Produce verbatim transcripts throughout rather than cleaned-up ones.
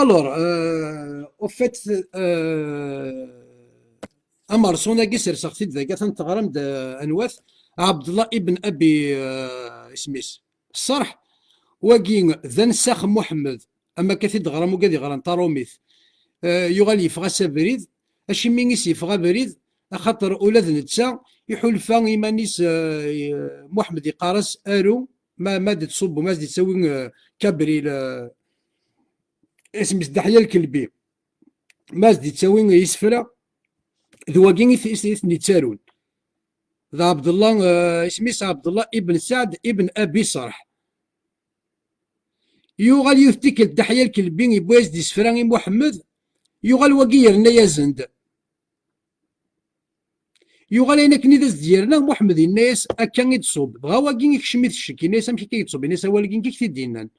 Alors, euh, au fait, euh, amerṣun-agi serseɣ-t-id dagi, atan teɣram-d, euh, anwa-t? Ɛebdullah ibn Abi, euh, isem-is, Ṣṣerḥ. Wagi d ansax n Muḥemmed, am akka t-id-ɣram ugad yeɣran taṛumit. Euh, yuɣal yeffeɣ-as abrid. Acimi i s-yeffeɣ abrid? Axaṭer ula d netta iḥulfa iman-is, euh, Muḥemmed yeqqar-as aru, ma, ma d-tṣubb, ma s-d-yettawi, euh, kabril, euh, isem-is Deḥya Lkelbi, ma s-d-yettawi isefra, d wagi i t-, i t-, i ten-yettarun. D Ɛebdullah, eh, isem-is Ɛebdullah ibn Saɛd ibn Abi Ṣerḥ. Yuɣal yiwet tikkelt Deḥya Lkelbi yewwi-as-d isefra i Muḥemmed, yuɣal wagi yerna-yasen-d. Yuɣal ayen akken i d as-d-yerna, Muḥemmed yenna-yas akka i d-ṣub. Dɣa wagi ikcem-it ccek, yenna-yas amek akka i d-ṣub, yenna-yas awal-agi nekk i k-t-id-yennan.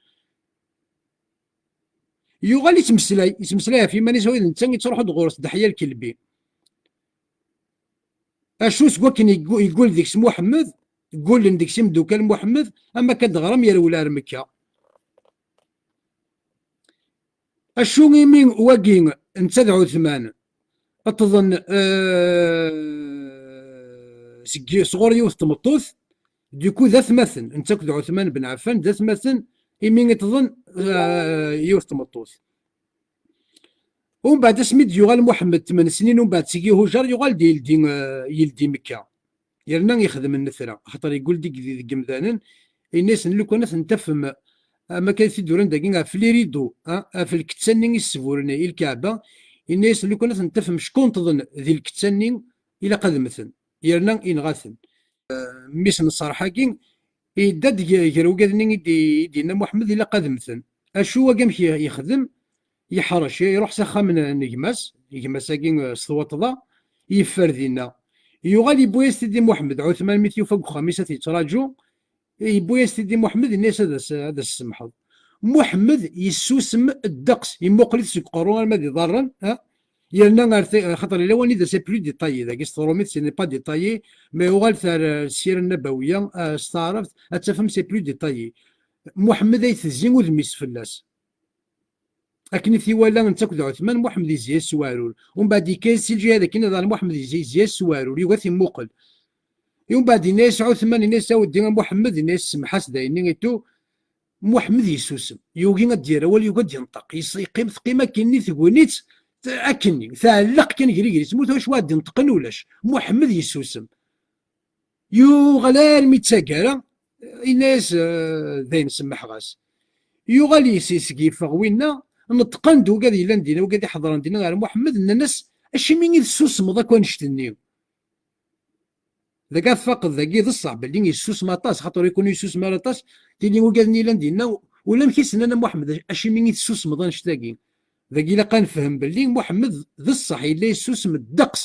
Yuɣal yettmeslay, yettmeslay ɣef yiman-is, ula d netta yettruḥu-d ɣur-s Deḥya Lkelbi. Acu seg wakken yeggu-, yeggul deg-s Muḥemmed, ggulen deg-s imeddukal Muḥemmed, am akka d-ɣrem yerwel ar Mekka. Acu imi wagi netta d Ɛutman ṭṭḍen, eh, seg, sɣur yiwet tmeṭṭut, du coup d atmaten, netta akked Ɛutman ben Ɛeffan d atmaten imi i ṭṭḍen, eh, yiwet tmeṭṭut. Umbeɛd asmi d-yuɣal Muḥemmed tmen snin, umbeɛd seg ihujar yuɣal-d yeldi, eh, yeldi Mekka. Yerna yexdem nnefra, axaṭer yeggul deg, deg yemdanen, yenna-yasen lukan ad ten-tafem, am akka i t-id-uran dagi ɣef les rideaux, ha, ɣef lkettan-nni i sburen i Lkaɛba, yenna-yasen lukan ad ten-tafem ckunṭḍen di lkettan-nni, ilaq ad mmten, yerna yenɣa-ten. Mmi-s n ṣṣerḥ-agi, yedda-d g-, gar wigad-nni i d-, i d-yenna Muḥemmed ilaq ad mmten. Acu wagi amek ye-, yexdem? Yeḥrec, iruḥ s axxam n, n gma-s, gma-s-agi, eh, s twaṭḍa, yeffer dinna. Yuɣal yewwi-yas-t-id i Muḥemmed. Ɛutman mi t-yufa deg uxxam-is ad t-yettraǧu, yewwi-yas-t-id i Muḥemmed, yenna-yas ad as-, ad as-tsemḥeḍ. Muḥemmed yessusem ddeqs, yemmuqel-it seg uqerru arma d iḍarren, ha? Yerna ar ta-, xaṭer yella wanida c'est plus détaillé, dagi s tṛumit ce n'est pas détaillé, mais uɣalet ar, ar Ssira Nnabawiya, eh, s taɛrabt, ad tafem c'est plus détaillé. Muḥemmed ay tezzi udem-is fell-as. Akken i t-iwala netta akked Ɛutman, Muḥemmed yezzi-as s weɛrur. Umbeɛd yekka-yas si lǧiha d akken ad Muḥemmed yezzi, yezzi-as s weɛrur, yugi ad t-imuqel. Umbeɛd yenna-yas Ɛutman, yenna-yas a weddi a Muḥemmed, yenna-yas semḥ-as d ayenni itu. Muḥemmed yessusem, yugi ad d-yerr awal, yugi ad d-yenṭeq. Yes-, yeqqim, teqqim akkenni tegnit, t-, akkenni, tɛelleq kan gri-gri, tmut, wacu ad d-yenṭqen ulac. Muḥemmed yessusem. Yuɣal armi d taggara, yenna-yas, eh, dayen semmḥeɣ-as. Yuɣal yes-, seg yeffeɣ winna, neṭqen-d ugad yellan dinna, ugad iḥeḍren dinna ɣer Muḥemmed, nnan-as, acimi i tessusmeḍ akk annect-nni? Dagi ad tfaqeḍ dagi d ṣṣeḥ belli yessusem aṭas, xaṭer ur ikun yessusem ara aṭas, tili ugad-nni yellan dinna, ulamek i s-nnan a Muḥemmed, acimi i tessusmeḍ annect-agi? Dagi ilaq ad nefhem belli Muḥemmed d ṣṣeḥ, yella yessusem ddeqs.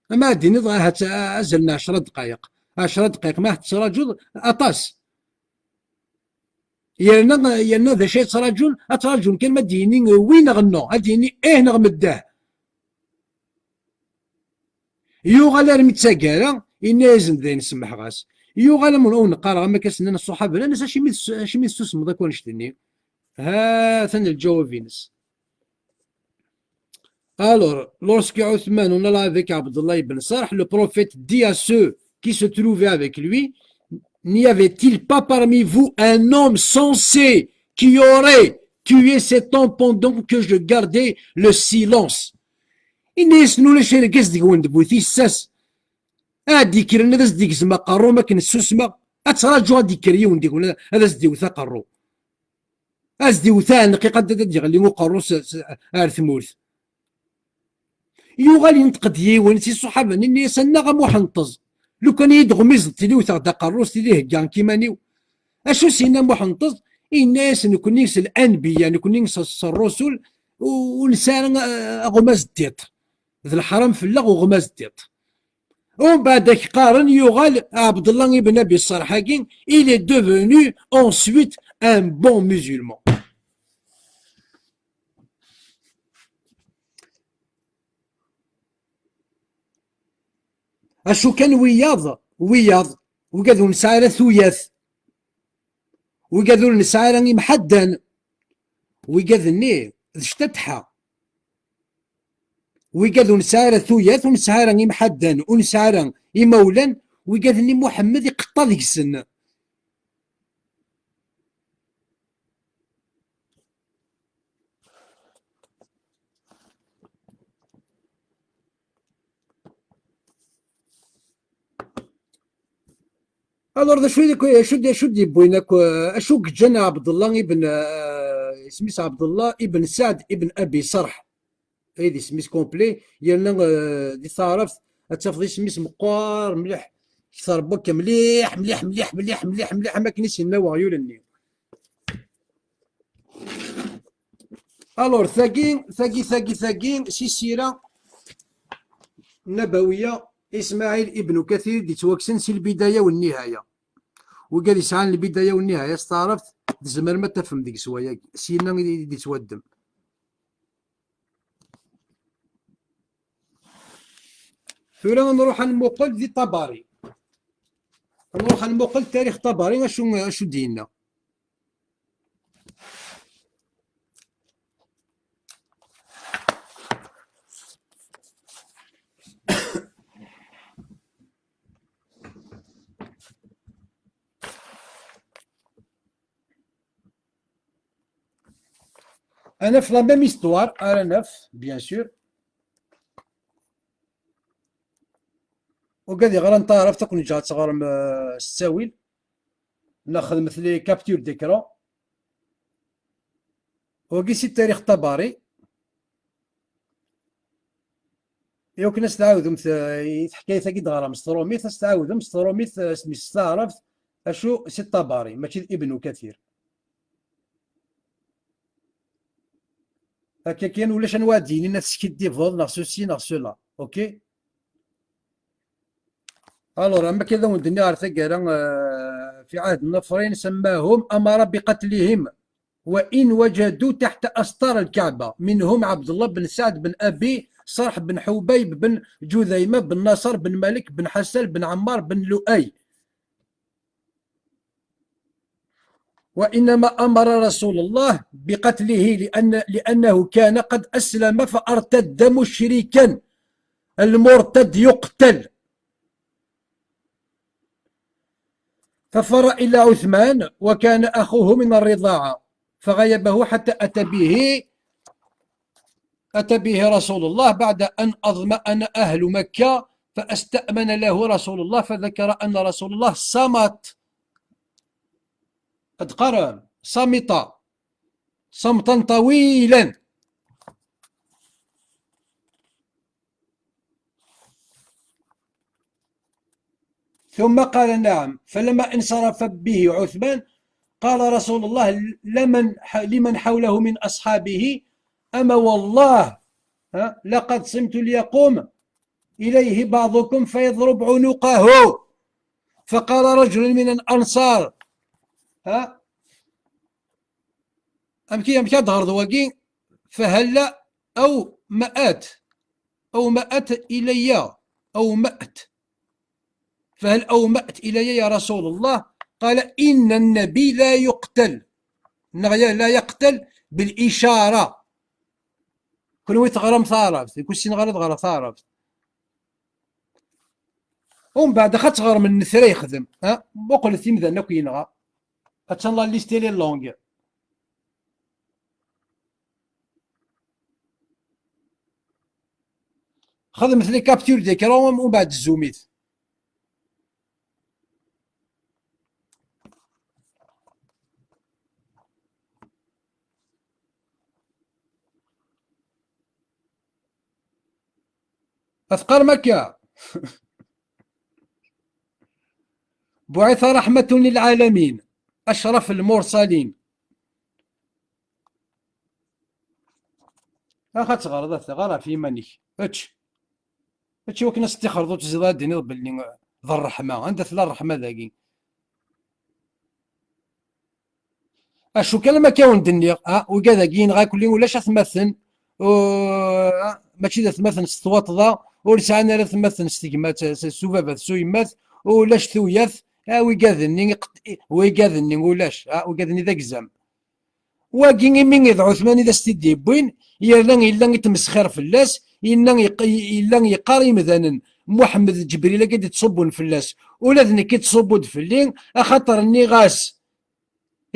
Ama ad d-tiniḍ ahat azal n ɛecra ddqayeq. Ɛecra ddqayeq ma tettraǧuḍ aṭas. Yerna, yerna d acu ay ttraǧun? Ad ttraǧun kan ma d-yini oui neɣ non, ad d-yini ih neɣ meddah. Yuɣal armi d taggara, yenna-yasen dayen semmḥeɣ-as. Yuɣal am ur neqqareɣ am akka s-nnan ṣṣuḥaba, nnan-as acimi, acimi tessusmeḍ akk annect-nni? Ha-t-an lǧawab-ines. Alors, lorsque Uthman, on a là avec Abdullah ibn Sarh, le prophète dit à ceux qui se trouvaient avec lui, n'y avait-il pas parmi vous un homme sensé qui aurait tué cet homme pendant que je gardais le silence? Yenna-yasen ulac argaz deg-wen d bu tissas ad d-ikkren ad as-d-igzem aqerru ma akken ssusmeɣ, ad ttraǧuɣ ad d-ikker yiwen deg-wen ad as-d-iwet aqerru. Ad s-d-iwet aɛenqiq ad d-, ad d-yeɣli uqerru s, s, ar tmurt. Yuɣal yenṭeq-d yiwen si ṣṣuḥaba-nni, yenna-yas annaɣ a Muḥenṭeẓ, lukan i yi-d-ɣmizeḍ tili wteɣ-d aqerru s tili heggaɣ-k iman-iw. Acu s-yenna Muḥenṭeẓ? Yenna-yas nekni s lanbiya, nekni s, s ṛṛusul, u-, ur nesɛi ara, eh, aɣmaz n tiṭ. D leḥram fell-aɣ uɣmaz n tiṭ. Umbeɛd ak-qqaren yuɣal Ɛebdullah ibn Abi Ṣṣerḥ-agi, il est devenu ensuite un bon musulman. Acu kan wiyaḍ, wiyaḍ, wigad ur nesɛi ara tuyat, wigad ur nesɛi ara imḥaddan, wigad-nni d ccetha. Wigad ur nesɛi ara tuyat, ur nesɛi ara imḥaddan, ur nesɛi ara imawlan, wigad-nni Muḥemmed iqeṭṭa deg-sen. Alors, d acu i d, acu d, acu d-yewwin akk, acu i yeǧǧan Ɛebdullah ibn, eh, isem-is Ɛebdullah ibn Saɛd ibn Abi Ṣerḥ? Ay d isem-is complet, yerna, eh, di taɛrabt ad tafeḍ isem-is meqqer mliḥ, kter n wakka, mliḥ, mliḥ, mliḥ, mliḥ, mliḥ, mliḥ, am akken i s-yenna weɣyul-nni. Alors, tagi, tagi, tagi, tagi, si ssira nnabawiya, Ismaɛil ibn Kathir i d-yettwakksen si lbidaya u nnihaya. Wigad yesɛan lbidaya u nnihaya s taɛrabt, tzemrem ad tafem deg-s wayagi, syenna i d-yettwaddem. Tura ad nruḥ ad nmuqel di Ṭabari. Ad nruḥ ad nmuqel tarix Ṭabari, acu, acu d-yenna. Ad naf la même histoire, ara naf, bien sûr. Ugad yeɣran taɛrabt, ad ken-ǧǧeɣ ad teɣrem, eh, s ttawil. Neɣ xedmet les captures d'écran. Wagi si tarix Ṭabari. Iwakken ad s-tɛawdem, eh, i teḥkayt-agi d-ɣrem s trumit, ad s-tɛawdem s trumit, eh, s, s taɛrabt, acu si Ṭabari, mačči d Ibn Kathir. Akka kan, ulac anwa ad d-yinin ad teskiddibeḍ, neɣ ceci, neɣ cela. Ok? Alors, am akka d awen-d-nniɣ ɣer taggara, eh, في عهد النفرين سماهم أمر بقتلهم وإن وجدوا تحت أستار الكعبة، منهم عبد الله بن سعد بن أبي صرح بن حبيب بن جذيمة بن نصر بن مالك بن حسل بن عمار بن لؤي. وإنما أمر رسول الله بقتله لأن، لأنه كان قد أسلم فارتد مشركا. المرتد يقتل. ففر إلى عثمان وكان أخوه من الرضاعة فغيبه حتى أتى به أتى به رسول الله بعد أن أظمأن أهل مكة، فاستأمن له رسول الله، فذكر أن رسول الله صمت، قد قرأ، صمت صمتا طويلا. ثم قال: نعم. فلما انصرف به عثمان، قال رسول الله لمن ح-، لمن حوله من أصحابه: أما والله، ها، لقد صمت ليقوم إليه بعضكم فيضرب عنقه. فقال رجل من الأنصار، ها، أمكي، أمكي أدغر ذواقي، فهل أو مأت، أو مأت إلي، أو مأت. فهل أومأت إلي يا رسول الله؟ قال: إن النبي لا يقتل، نغيا لا يقتل بالإشارة. كل ويت غرام ثاربت، كل سين غرام ثاربت. ومن بعد خاطر غير من ثري يخدم، ها؟ بقول الثيم ذا نكو ينغى. هاتشان لا ليست لي لونغ. خدمت لي كابتور ديكرون ومن بعد الزوميت. أثقر مكة. بعث رحمة للعالمين، أشرف المرسلين. Axa teɣreḍ, a teɣar ɣef yiman-ik. Ečč. Ečč iwakken ad s-tixreḍ ur tezdiḍ ad d-tiniḍ belli d ṛṛeḥma. Anda tella ṛṛeḥma dagi? Acu kan am akka wen-d-nniɣ, ha, wigad-agi yenɣa kulli ulac atmaten, u-, ha, mačči d atmaten s twaṭḍa, ur sɛan ara atmaten s tegmat, s, s ubabat, s uyemmat, ulac tuyat, ha, wigad-nni iqt-, wigad-nni ulac, ha, wigad-nni d agzam. Wagi imi d Ɛutman i d as-t-id-yewwin, yerna yella yettmesxir fell-as, yella yeq-, yella yeqqar i yimdanen, Muḥemmed d Ǧebril-agi i d-ittṣubbun fell-as, ula d nekk ittṣubbu-d fell-i, axaṭer nniɣ-as,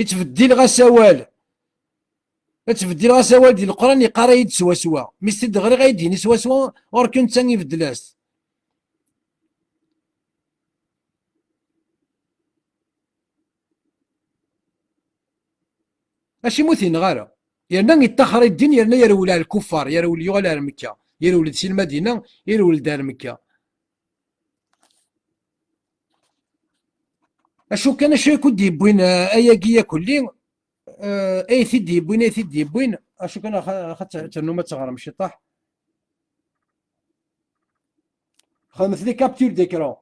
ittbeddil ɣas awal. Ad tbeddileɣ asawal di Leqran, yeqqar-iyi-d swaswa. Mi s-t-id-ɣriɣ, ad yi-d-yini swaswa, or que netta ibeddel-as-t. Acimi ur t-yenɣi ara? Yerna yettaxer i ddin, yerna yerwel ar lkuffar, yerwel yuɣal ar Mekka. Yerwel-d si Lmadina, yerwel-d ar Mekka. Acu kan, acu i ken-d-yewwin, eh, ayagi akk-lli? Eh, ay t-id-yewwin, ay t-id-yewwin. Acu kan, axa, axa t-, ternum ad teɣrem ciṭaḥ. Xedmet les captures d'écran.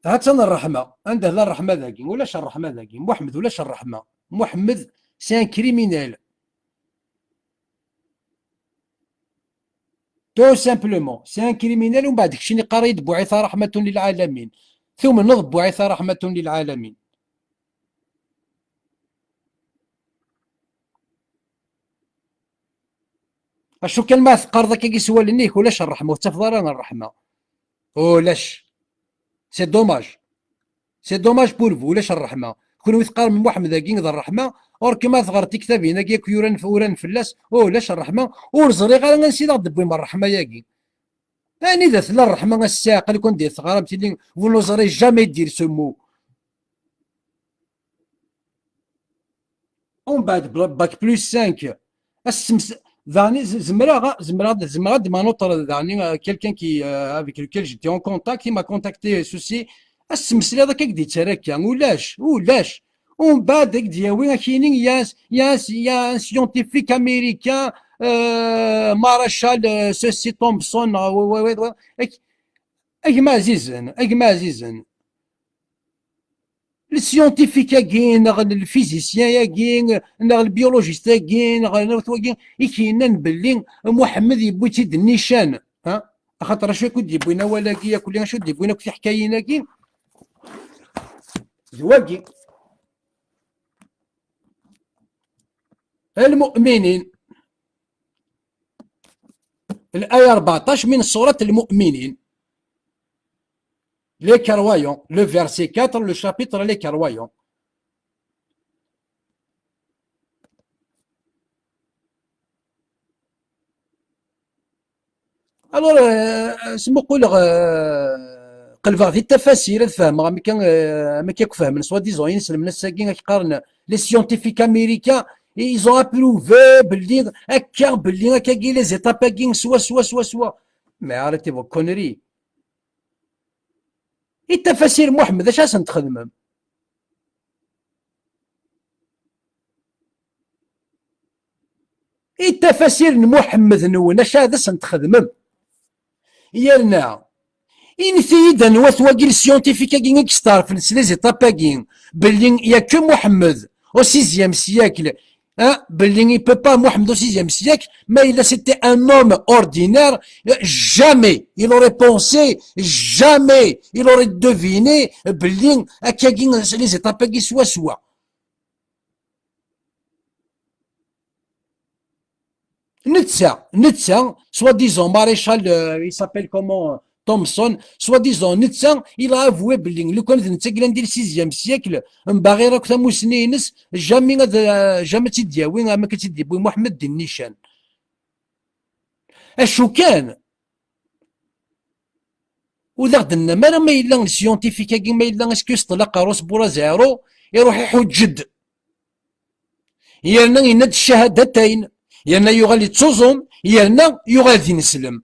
Ha-tt-an ṛṛeḥma. Anda tella ṛṛeḥma dagi? Ulac ṛṛeḥma dagi. Muḥemmed, ulac ṛṛeḥma. Muḥemmed, c'est un criminel. Tout simplement, c'est un criminel. Umbeɛd keččini qqar-iyi-d Buɛitha raḥmatun lil ɛalamin. Tumneḍ Buɛitha raḥmatun lil ɛalamin? Acu kan ma teqqareḍ akkagi s wallen-ik, ulac ṛṛeḥma, ur tettafeḍ ara ṛṛeḥma. Ulac. C'est dommage. C'est dommage pour vous, ulac ṛṛeḥma. Kunwi teqqarem Muḥemmed-agi d ṛṛeḥma, or que ma teɣreḍ tiktabin-agi akk yuran f-, uran fell-as, ulac ṛṛeḥma, ur ẓriɣ ara ansi d aɣ-d-tewwim ṛṛeḥma-agi. Anida tella ṛṛeḥma ass-a, aql-iken di teɣramt-nni, vous n'oserez jamais dire ce mot. Umbeɛd, bla-, bac plus cinq. Assems-, daɣen z-, zemreɣ, zemreɣ, zemreɣ ad d-manoṭreɣ daɣen, euh, quelqu'un qui, euh, avec lequel j'étais en contact, il m'a contacté, ceci. Assemsliḍ akka i k-d-yettarra akka. Ulac, ulac. Umbeɛd ad k-d-yawi, ad k-yini, il y a un, il y a un, il y a un scientifique américain, euh, Marshall, euh, ceci, Thompson, euh, ouais, ouais, ouais, ouais. A gma ɛzizen, a gma ɛzizen. Le scientifique-agi, neɣ le physicien-agi, neɣ le biologiste-agi, neɣ, neɣ wagi, i k-yennan belli Muḥemmed yewwi-tt-id nnican, ha? Axaṭer acu i k-id-yewwin awal-agi, akk-, acu i d-yewwin akk tiḥkayin-agi? D wagi. المؤمنين. الآية أربعطاش من سورة المؤمنين. Les croyants, le verset quatre, le chapitre les croyants. Alors, euh, smuquleɣ, euh, qelbeɣ di tafasir ad fehmeɣ amek, euh, amek akk fehmen, soi-disant, inselmen ass-agi ak qqaren les scientifiques américains, ils ont approuvé belli akka, belli akkagi les étapes-agi swaswa, swaswa. Mais arrêtez vos conneries. I tafasir Muḥemmed, acu ad sen-txedmem? I tafasir n Muḥemmed-nwen, acu ad asen-txedmem? Yerna, init-iyi-d anwa-t wagi le scientifique-agi i yesteɛrfen s les étapes-agi, belli il y a que Muḥemmed au sixième siècle, hein, belli il peut pas Muḥemmed au sixième siècle, ma yella c'était un homme ordinaire, jamais il aurait pensé, jamais il aurait deviné belli akkagi les étapes-agi swaswa. Netta, netta, soi-disant maréchal, euh, il s'appelle comment, euh, Thompson, soi-disant netta, il a avoué belli lukan d netta i yellan di le sixième siècle, mbaɣir akk tamussni-ines, jamais ad, euh, jamais ad tt-id-yawi, am akka tt-id-yewwi Muḥemmed di nnican. Acu kan, ur d aɣ-d-tennam ara ma yella le scientifique-agi, ma yella est-ce que yeṭṭel aqerru-s bura zéro, iruḥ iḥuǧǧ-d. Yerna yenna-d ccahadatayn, yerna yuɣal yettuẓum, yerna yuɣal d ineslem.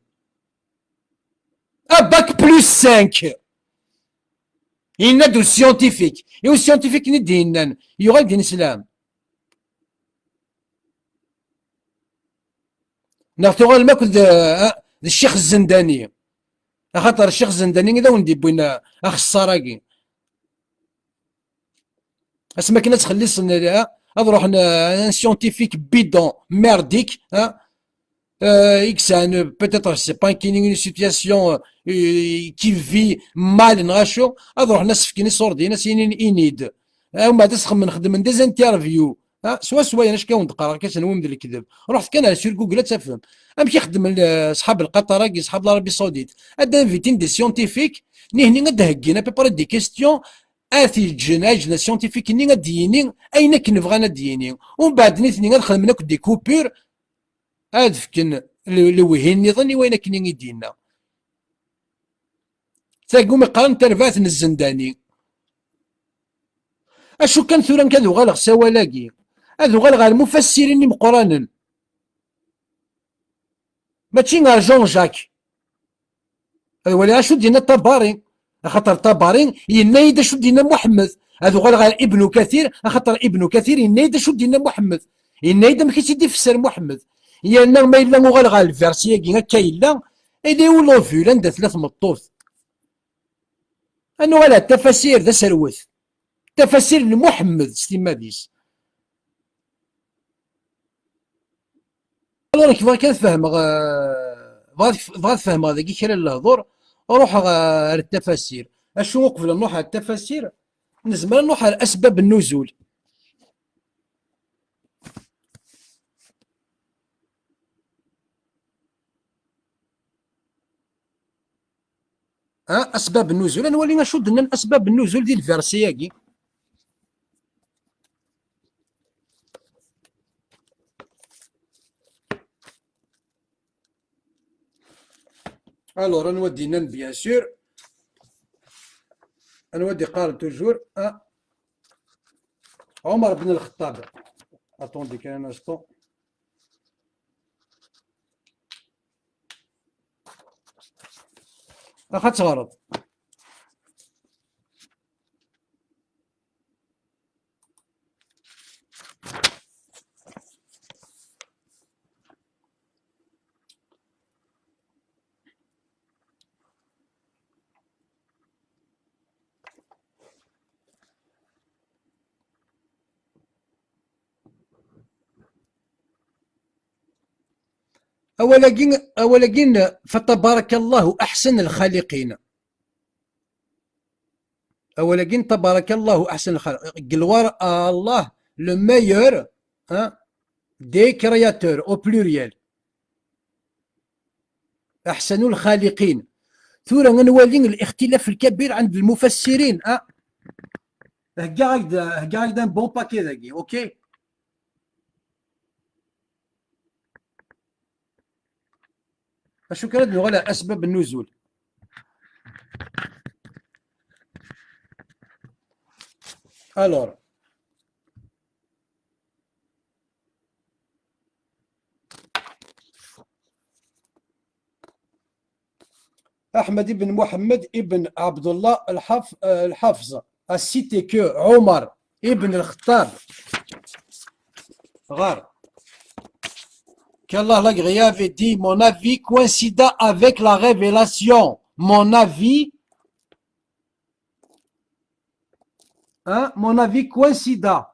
A bac plus cinq! Yenna-d u scientifique. I u scientifique-nni d-yennan, yuɣal d ineslem. Neɣ tuɣalem akk d, eh, d Ccix Zendani. Axaṭer Ccix Zendani i d awen-d-yewwin, eh, axeṣṣar-agi. Asmi akken ad ttxellisen, eh, ad ruḥen, eh, un scientifique bidon, merdique, eh, eh, i yesɛan, eh, peut-être, je sais pas, une situation, eh, eh, qui vit mal neɣ acu, ad ruḥen ad s-fken iṣurdiyen, ad s-inin ini-d. Umbeɛd ad s-xemmen xedmen des interviews. Ha, swaswa yan acku awen-d-qqareɣ akka, tenwim d lekdeb. Ruḥet kan ar sur Google ad tafem. Amek i xeddmen, eh, ṣḥab lqaṭar-agi, ṣḥab l'Arabie Saoudite? Ad d-invitin des scientifiques, nihni ad d-heggin à peu près des questions, ad t-yeǧǧen, ad yeǧǧen scientifique-nni ad d-yini ayen akken bɣan ad d-yini. Umbeɛd nitni ad xedmen akk des coupures, ad fken le-, lewhi nniḍen i wayen akken i d-yenna. Tagi umi qqaren tarbaɛt n zzendani. Acu kan tura nekk ad uɣaleɣ s awal-agi, ad uɣaleɣ ɣer mufassirin imeqqranen. Mačči ɣer Jean-Jacques. Ad waliɣ acu d-yenna Tabari. Axaṭer Tabari yenna-yi-d acu d-yenna Muḥemmed. Ad uɣaleɣ ɣer Ibnu Kathir, axaṭer Ibnu Kathir yenna-yi-d acu d-yenna Muḥemmed. Yenna-yi-d amek i tt-id-ifesser Muḥemmed. Yerna ma yella uɣaleɣ ɣer lversi-agi akka yella, il est où l'ovule, anda tella tmeṭṭut? Ad nuɣal ɣer tafasir d aserwet. Tafasir n Muḥemmed s timmad-is. Alors, nekk bɣiɣ kan ad fehmeɣ, eh, bɣiɣ ad, bɣiɣ ad fehmeɣ dagi kra n lehdur. Ruḥeɣ, eh, ar tafasir. Acu uqbel ad nruḥ ar tafasir, nezmer ad nruḥ ar asbab n nuzul. Ha, asbab n nuzul. Ad nwali acu d-nnan asbab n nuzul di lversi-agi. Alors, anwa d-yennan, bien sûr. Anwa d-iqqaren toujours, ah, Omar ben Lxeṭṭab. Attendez un instant. Ax ad teɣreḍ. Awal-agi, awal-agi n فتبارك الله أحسن الخالقين. Awal-agi n تبارك الله أحسن الخالقين. Gloire à Allah, le meilleur, hein, des créateurs, au pluriel. أحسن الخالقين. Tura ad nwali الاختلاف الكبير عند المفسرين. Ah. Heggaɣ-ak-d, heggaɣ-ak-d un bon paquet dagi, ok? Acu kan ad nuɣal ar asbab n nuzul. Alors, Ahmed ibn Mohamed ibn Abdullah al-Haf-, euh, al-Hafz a cité que Omar ibn al-Khattab, غار, qu'Allah l'agréé, avait dit: Mon avis coïncida avec la révélation. Mon avis, hein, mon avis coïncida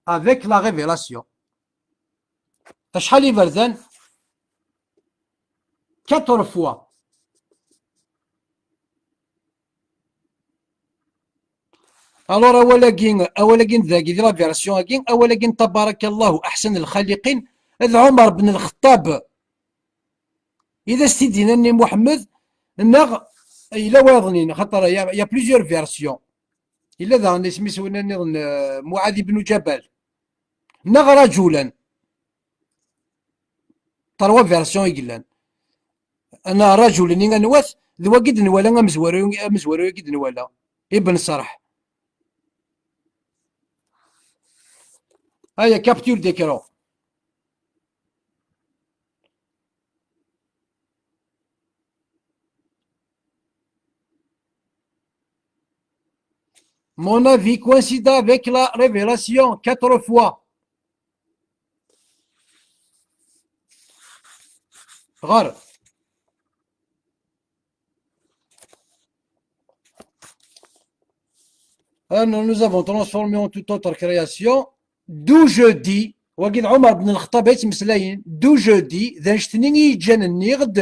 avec la révélation. Acḥal iberdan? Quatre fois. Alors, awal-agi, awal-agi n dagi, di la version-agi, awal-agi n تبارك الله أحسن الخالقين, d Ɛumar ben Lxeṭṭab i d as-t-id-yennan i Muḥemmed, neɣ yella wayeḍnin, xaṭer il y a, il y a plusieurs versions. Yella daɣen isem-is winna nniḍen, eh, Muɛad ibn Ǧabal. Neɣ rajulan. Terwa version i yellan. Neɣ rajulan-nni anwa-t, d wagi d-nwala amezwaru, amezwaru-agi d-nwala. Ibn Serḥ. Aya, capture d'écran. Mon avis coïncide avec la révélation quatre fois. غار. Ah, nous, nous avons transformé en toute autre création. D'où je dis, wagi d Ɛumar ben Lxeṭṭab ay yettmeslayen, d'où je dis, d annect-nni i yi-ǧǧan nniɣ-d,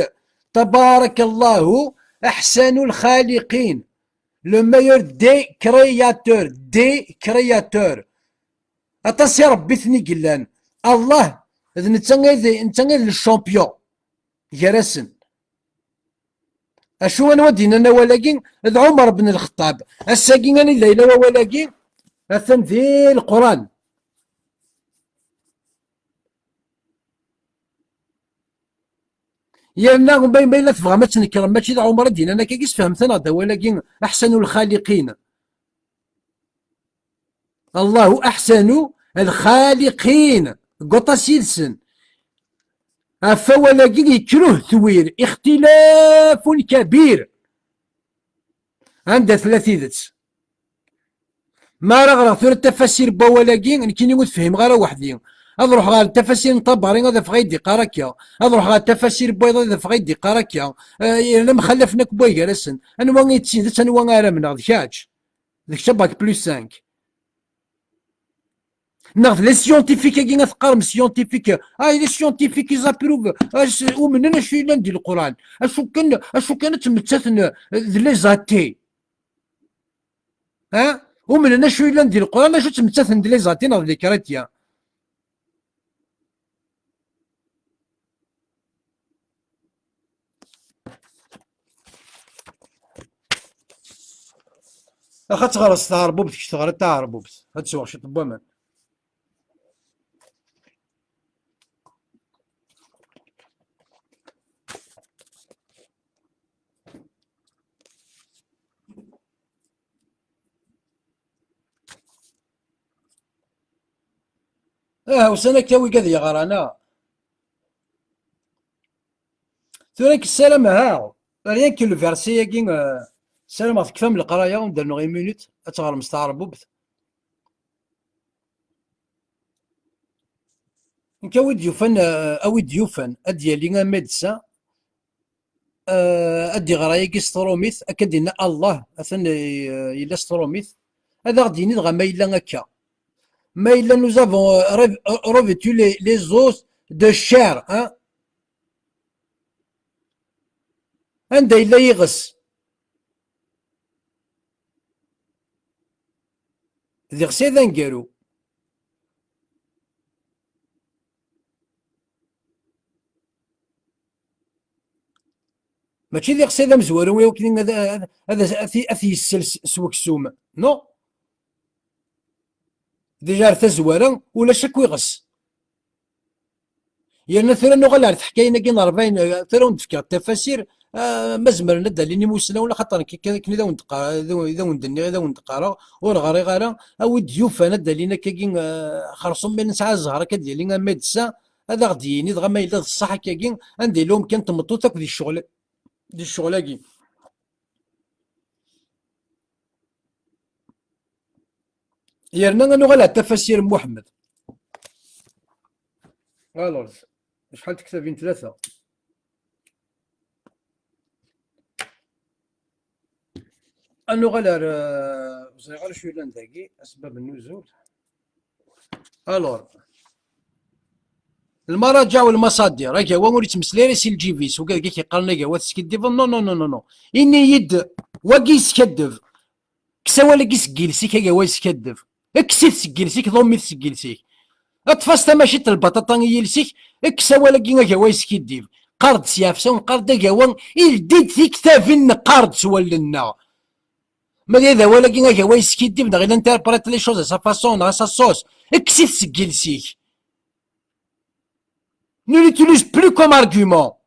تبارك الله أحسن الخالقين. Le meilleur des créateurs, des créateurs. Aṭas i Ṛebbi-ten i yellan. Allah, d netta i d, netta i d le champion gar-asen. Acu, anwa d-yennan awal-agi? D Ɛumer ben Lxeṭṭab. Ass-agi, anida yella wawal-agi? Atan di Leqran. Yerna ma, ma yella tebɣam ad tnekrem, mačči d Ɛumer i d-yennan akkagi, sfehmet-aneɣ-d awal-agi, أحسن الخالقين. Allahu أحسن الخالقين. Deg waṭas yid-sen. Ɣef wawal-agi yekker uhetwir, اختلاف كبير. Anda tella tidet? Ma ara ɣreɣ tura tafasir n wawal-agi, nekkini ur t-fhimeɣ ara weḥd-i. Ad ruḥeɣ ɣer tafasir n Ṭabari, ad afeɣ ay d-iqqar akka. Ad ruḥeɣ ɣer tafasir n wayeḍ, ad afeɣ ay d-iqqar akka. Eh, yerna mxallafen akk wway gar-asen. Anwa i d tidet, anwa ara amneɣ? D kečč. D kečč a bac plus cinq. Neɣ d les scientifiques-agi, ad teqqarem scientifique. Ah, les scientifiques, ils approuvent. Ah, s-, umnen acu yellan di Leqran. Acu kan, acu kan ad ttmettaten, eh, d les athées. Ha? Umnen acu yellan di Leqran, acu ttmettaten d les athées neɣ d les chrétiens. Ax ad teɣreḍ s taɛerbubt, kečč teɣriḍ taɛerbubt. Ad tesweɣ ciṭ n waman. Ah, ussan akka wigad yeɣran, ah. Tura nekk ssarameɣ, ha, rien que le verset-agi, eh, ssarameɣ tekfam leqraya, ad d-rnuɣ une minute, ad teɣrem s taɛerbubt. Nekk a wi d-yufan, eh, a wi d-yufan, ad d-yali un médecin, eh, ad d-iɣer ayagi s trumit, akka d-yenna Allah, atan, eh, yella s trumit, ad aɣ-d-yini dɣa ma yella akka. Ma yella nous avons, eh, rev-, revêtu les, les os de chair, hein? Anda yella yiɣes? D iɣes ay d aneggaru. Mačči d iɣes ay d amezwaru i wakken ad, ad, ad, ad t-, ad t-yessels s weksum. Non. Déjà ar tazwara, ulac akk iɣes. Yerna tura nuɣal ar teḥkayin-agi n rebɛin, tura ur d-fkiɣ tafasir, ah, ma zemren ad d-alin imusnawen, axaṭer nekk akken, akken i d awen-d-qqar-, i d awen-, i d awen-d-nniɣ, i d awen-d-qqareɣ, ur ɣriɣ ara, a wi d-yufan ad d-alin akkagi, ah, xerṣum ma netta ad ẓher akka ad d-yali un médecin, ad aɣ-d-yini dɣa ma yella d ṣṣeḥ akkagi, anda yella umkan n tmeṭṭut akk di ccɣel, di ccɣel-agi. Yerna ad nuɣal ar tafasir n Muḥemmed. Alors, acḥal tektabin? Tlata. Ad nuɣal ar, eh, ur ẓriɣ ara acu yellan dagi, asbab n nuzul. Alors, lmaraǧa u lmaṣadir, agawa ur yettmeslay ara si lǧib-is, ugad deg-k yeqqaren agawa teskiddibeḍ, non, non, non, non, non. Ini-yi-d, wagi yeskaddeb. Kkes awal-agi seg yiles-ik, agawa yeskaddeb. Kkes-it seg yiles-ik, ḍumm-it seg yiles-ik. Ṭṭef-as tamaciṭ n lbaṭaṭa i yiles-ik, kkes awal-agi, agawa yeskiddib. Qqar-d s yiɛefsawen, qqar-d agawa, ildi-d tiktabin, neqqar-d s wallen-nneɣ. Ma d awal-agi, agawa yeskiddib, neɣ il interprète les choses à sa façon, neɣ à sa sauce, kkes-it seg yiles-ik. Ne l'utilise plus comme argument.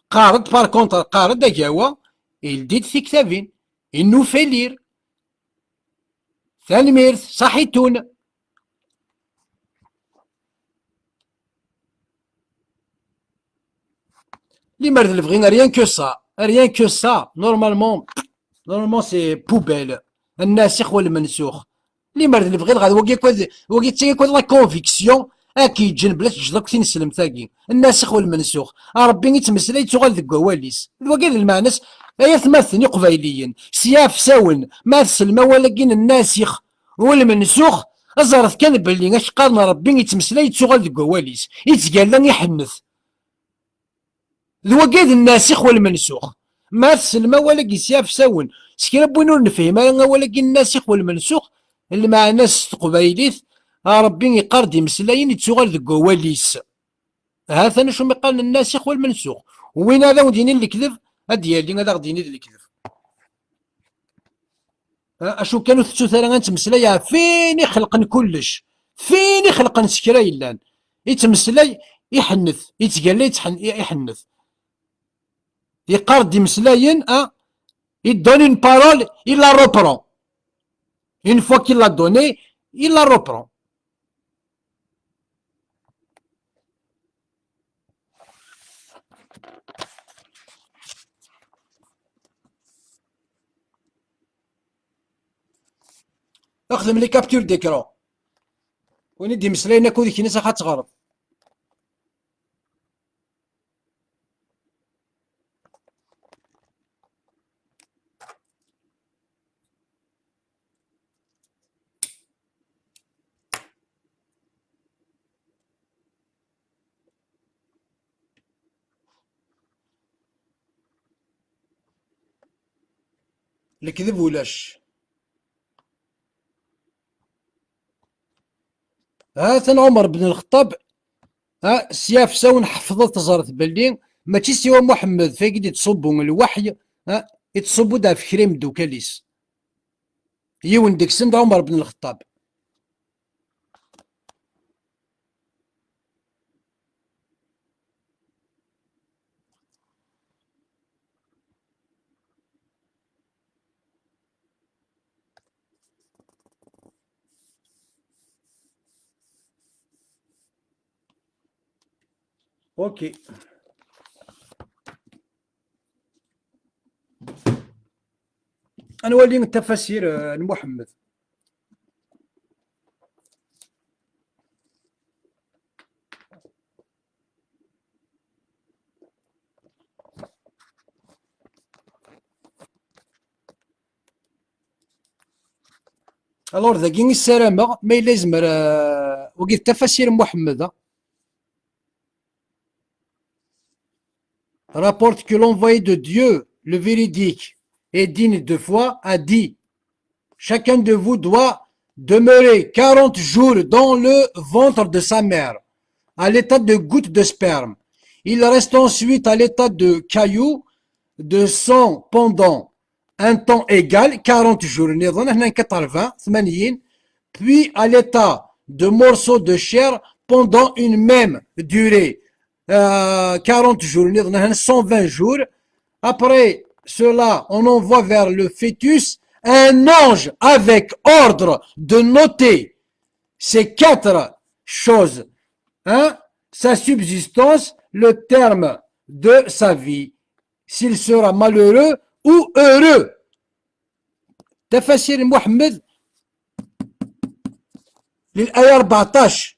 Qqar-d, par contre, qqar-d agawa, ildi-d tiktabin, innufelir. Tanemmirt, ṣaḥitun. Limer d lebɣi, rien que ça, rien que ça, normalement, normalement c'est poubelle. Nnasikh wal mansukh. Limer d lebɣi, dɣa d wagi akk, wagi d tagi akk la conviction, ad k-yeǧǧen bla teǧǧeḍ akk tineslemt-agi. Nnasikh wal mansukh. Ṛebbi ittmeslay, yettuɣal deg wawal-is. D wagi d lmeɛna-s, ay atmaten iqbayliyen, s yiɛefsawen, ma teslem awal-agi n nnasikh wal mansukh, ẓret kan belli acu qqaren Ṛebbi ittmeslay, yettuɣal deg wawal-is, yettgalla, iḥennet. D wagi d nnasix wal mensux. Ma tessnem awal-agi s yiɛefsawen, s kra n win ur nefhim ara awal-agi nnasix wal mensux, lmeɛna-s s teqbaylit, a Ṛebbi iqqar-d imeslayen, ittuɣal deg wawal-is. Ha-t-an acu mi qqaren nnasix wal mensux. Win ad awen-d-yinin lekdeb, ad d-yali ad aɣ-d-yini d lekdeb. Ha, acu kan ur tettut ara ad nettmeslay ɣef win ixelqen kullec, f win ixelqen s kra yellan. Ittmeslay, iḥennet, ittgalla, ittḥen-, iḥennet. Yeqqar-d imeslayen, ha, il donne une parole, il la reprend. Une fois qu'il l'a donnée, il la reprend. Xdem les captures d'écran. Win i d-imeslayen akked kines, ax ad teɣreḍ. Lekdeb ulac. Ha-t-an Ɛumer ben Lxeṭṭab, ha, s yiɛefsawen ḥefḍet, teẓret belli mačči siwa Muḥemmed, f wagi d-ittṣubbu lweḥy, ha, ittṣubbu-d ɣef kra imeddukal-is. Yiwen deg-sen d Ɛumer ben Lxeṭṭab. Ok. Ad nwali tafasir, eh, n Muḥemmed. Alors, dagi i ssarameɣ, ma yella yezmer, eh, wagi d tafasir n Muḥemmed, ah. Rapporte que l'envoyé de Dieu, le véridique et digne de foi, a dit : chacun de vous doit demeurer quarante jours dans le ventre de sa mère, à l'état de goutte de sperme. Il reste ensuite à l'état de caillou, de sang pendant un temps égal, quarante jours, nniḍen, hnan quatre-vingts, tmanyin, puis à l'état de morceau de chair pendant une même durée, euh, quarante jours, nniḍen, hnan cent vingt jours. Après cela, on envoie vers le fœtus un ange avec ordre de noter ces quatre choses. Un, sa subsistance, le terme de sa vie, s'il sera malheureux ou heureux. Tafasir n Muḥemmed, lil aya rbeɛṭac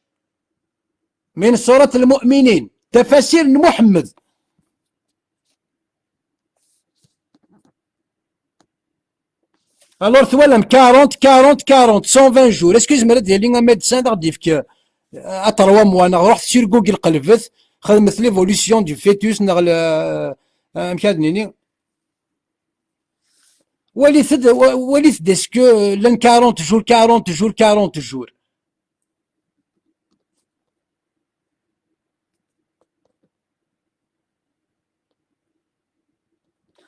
min surat Lmuminin. Tafasir n Muḥemmed. Alors, twalam quarante, quarante, quarante, cent vingt jours. Est-ce que yezmer ad yali un médecin ad aɣ-d-yefk, euh, à trois mois, neɣ ruḥet sur Google, qelbet, xedmet l'évolution du fœtus, neɣ le, euh, amek ad nini? Walit-d, wa-, walit-d, est-ce que llan quarante jours, quarante jours, quarante jours?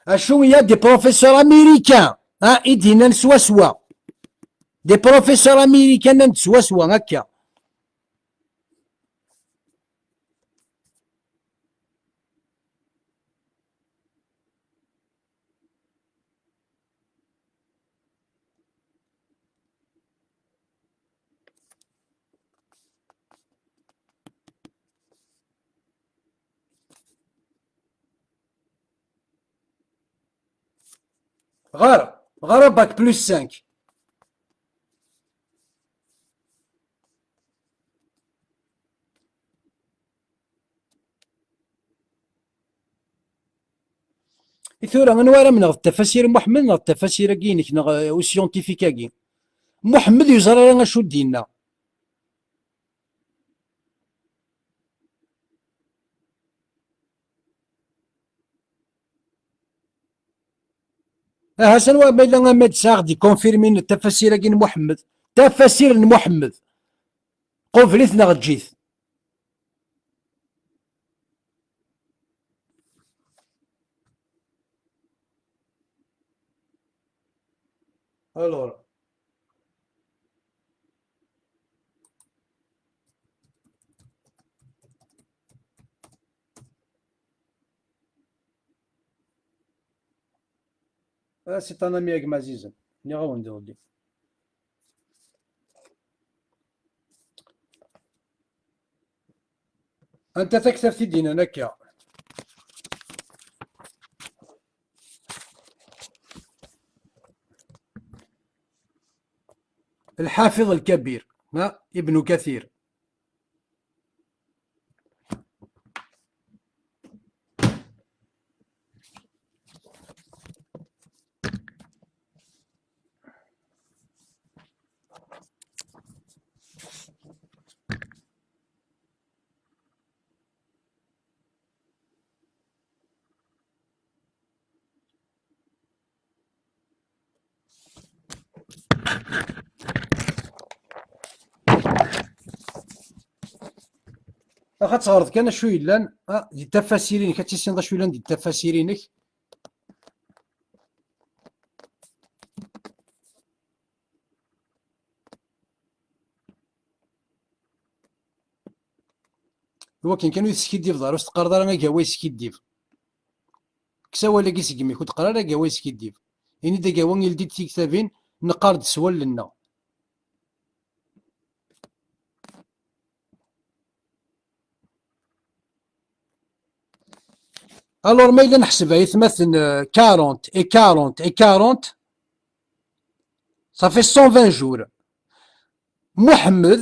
Acu, il y a des professeurs américains, hein, i d-yennan swaswa. Des professeurs américains nnan-d swaswa akka. Ɣer, ɣer bac plus cinq. I tura, anwa ara mneɣ, d tafasir n Muḥemmed neɣ d tafasir-agi-inek neɣ, eh, uscientifique-agi? Muḥemmed ur yeẓri ara acu d-yenna. Aha, s anwa ma yella Ahmed sɛiɣ d-ikonfirmin tafasir-agi n Muḥemmed? Tafasir n Muḥemmed. Qubel-it neɣ eǧǧ-it. Alors. Ah, c'est un ami à Gmazizen. Nniɣ-awen-d iḍelli. Anta taktabt i d-yennan akka? Lḥafiḍ Lkabir, ha? Ibnu Kathir. Ax ad teɣreḍ kan acu yellan, ah, di tafasirin-ik, ad tissineḍ acu yellan di tafasirin-ik. Iwakken kan ur teskiddibeḍ ara, ur s-teqqareḍ ara agawa yeskiddib. Kkes awal-agi seg imi-k, ur d-qqar ara agawa yeskiddib. Ini-d agawa ildi-d tiktabin, neqqar-d s wallen-nneɣ. Alors, ma yella neḥseb aytmaten, euh, quarante et quarante et quarante, ça fait cent vingt jours. Muḥemmed,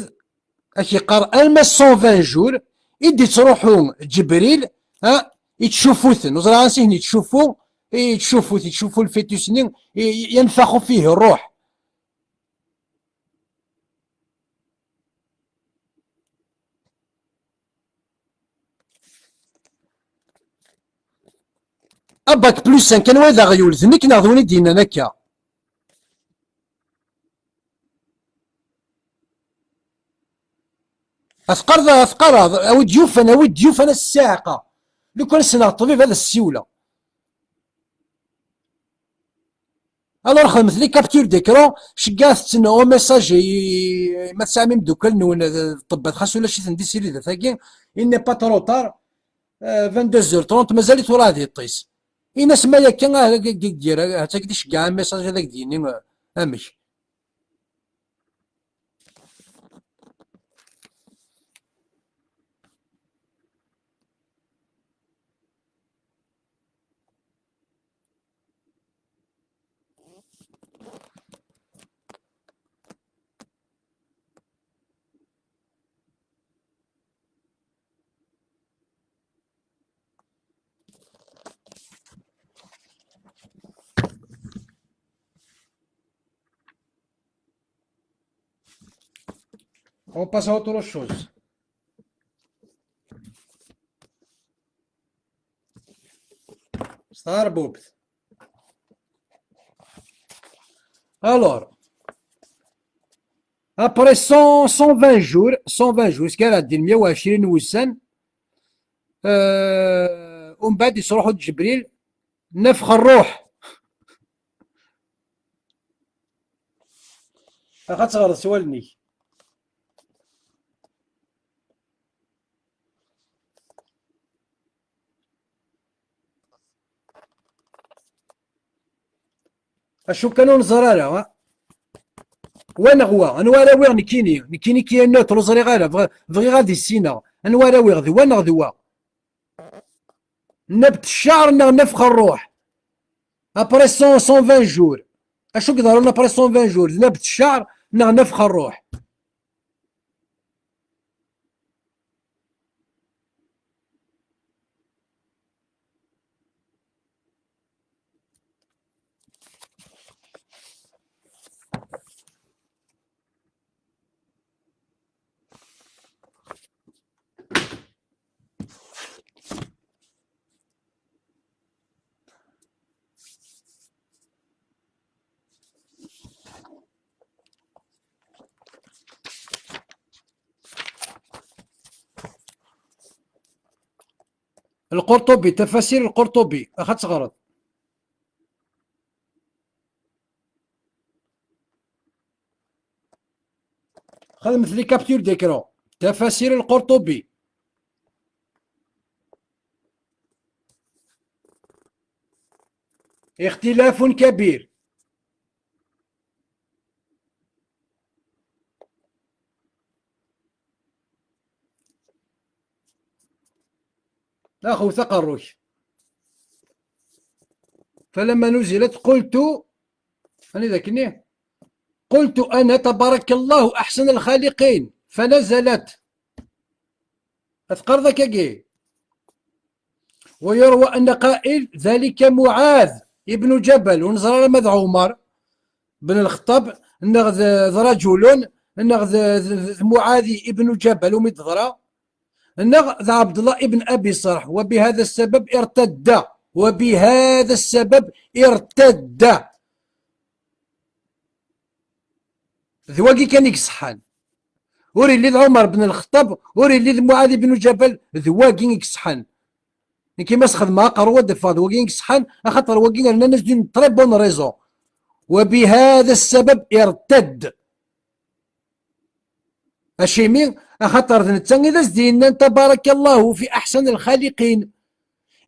ak-yeqqar alma cent vingt jours, i d-ittruḥu Ǧebril, ha, ittcuffu-ten. Ur ẓriɣ ansi i ten-ittcuffu, ittcuffu-t, ittcuffu lfitus-nni, i, i, ينفخ فيه الروح. A bac plus cinq, anwa i d aɣyul? D nekk neɣ d win i d-yennan akka? A teqqareḍ, a teqqareḍ, a wi d-yufan, a wi d-yufan a ssiɛqa. Lukan ssneɣ ṭṭbib ad as-ssiwleɣ. Alors, xedmet les captures d'écran, ceggɛet-ten au message i, i, ma tesɛam imeddukal-nwen, eh, ṭṭebbat, xas ulac-iten di ssiridat-agi, il n'est pas trop tard, eh, vingt-deux heures trente, mazal-it ur ɛad iṭṭis. Ini-as ma yakka, ah, agi, agi, agi, ha-tt-agi d-iceggeɛ un message ad ak-d-yini, eh, amek. On passe à autre chose. S tɣerbubt. Alors, après cent, cent vingt jours, cent vingt jours, s-, ara ɛeddin meyya u ɛecrin n wussan, euh, umbeɛd yesruḥu-d Ǧebril, nafex ṛṛuḥ. Ax ad teɣreḍ s wallen-ik. Acu kan ur neẓri ara, ha? Wa neɣ wa? Anwa ara awiɣ nekkini? Nekkini qui est neutre, ur ẓriɣ ara, bɣ-, bɣiɣ ad issineɣ. Anwa ara awiɣ, d wa neɣ d wa? Nna Betccar neɣ nafex ṛṛuḥ? Après cent, cent vingt jours. Acu i iḍerrun après cent vingt jours? Nna Betccar neɣ nafex ṛṛuḥ? Lqurṭubi, tafasir Lqurṭubi, axa teɣreḍ. Xedmet les captures d'écran. Tafasir Lqurṭubi. اختلاف كبير. Ax, wet aqerru-k. فلما نزلت قلت، أنا ذاكني، قلت أنا تبارك الله أحسن الخالقين، فنزلت. Ad teqqareḍ akkagi. ويروى أن قائل ذلك معاذ ابن جبل، ونزرى لما ذا عمر بن الخطاب، نغذ ذ رجل، نغذ ذ معاذ ابن جبل ومدضرة، نغذ عبد الله ابن أبي صرح، وبهذا السبب ارتد، وبهذا السبب ارتد. D wagi kan i iṣeḥḥan. Ur illi d Ɛumar ben Lxeṭṭab, ur illi d Muɛad ibn Ǧabal, d wagi i iṣeḥḥan. Nekk ma sxedmeɣ aqerru ad d-ffeɣ d wagi i iṣeḥḥan, axaṭer wagi rnan-as-d une très bonne raison. وبهذا السبب ارتد. Acimi? Axaṭer d netta i d as-d-yennan تبارك الله في أحسن الخالقين.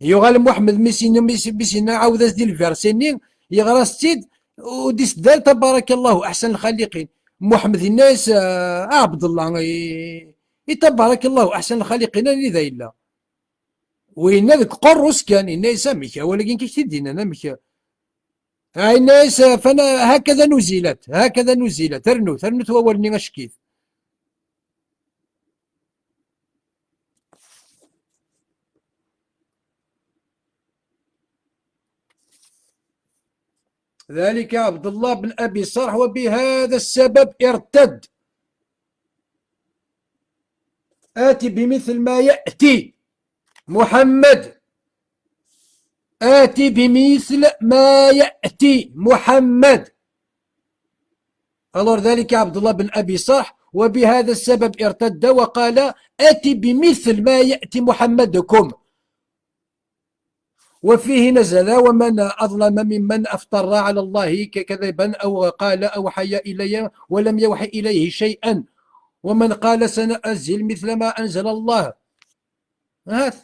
Yuɣal Muḥemmed mi s-yenna, mi s-, mi s-yenna, ɛawed-as-d i lversi-nni, yeɣra-as-tt-id, ur d-isdar تبارك الله أحسن الخالقين. Muḥemmed yenna-yas, ah, a Ɛebdellah, i, i تبارك الله أحسن الخالقين anida yella? Winna deg uqerru-s kan, yenna-yas amek, awal-agi nekk i k-t-id-yennan, amek? Ah, yenna-yas, ah, fana, هكذا نزلت، هكذا نزلت، rnut, rnut wawal-nni acekkit. ذلك عبد الله بن أبي صرح وبهذا السبب ارتد. آت بمثل ما يأتي محمد. آت بمثل ما يأتي محمد. Alors ذلك عبد الله بن أبي صرح وبهذا السبب ارتد وقال: آت بمثل ما يأتي محمدكم. وفيه نزل: ومن أظلم ممن افترى على الله كذبا أو قال أوحي إلي ولم يوح إليه شيئا، ومن قال سننزل مثل ما أنزل الله. هات،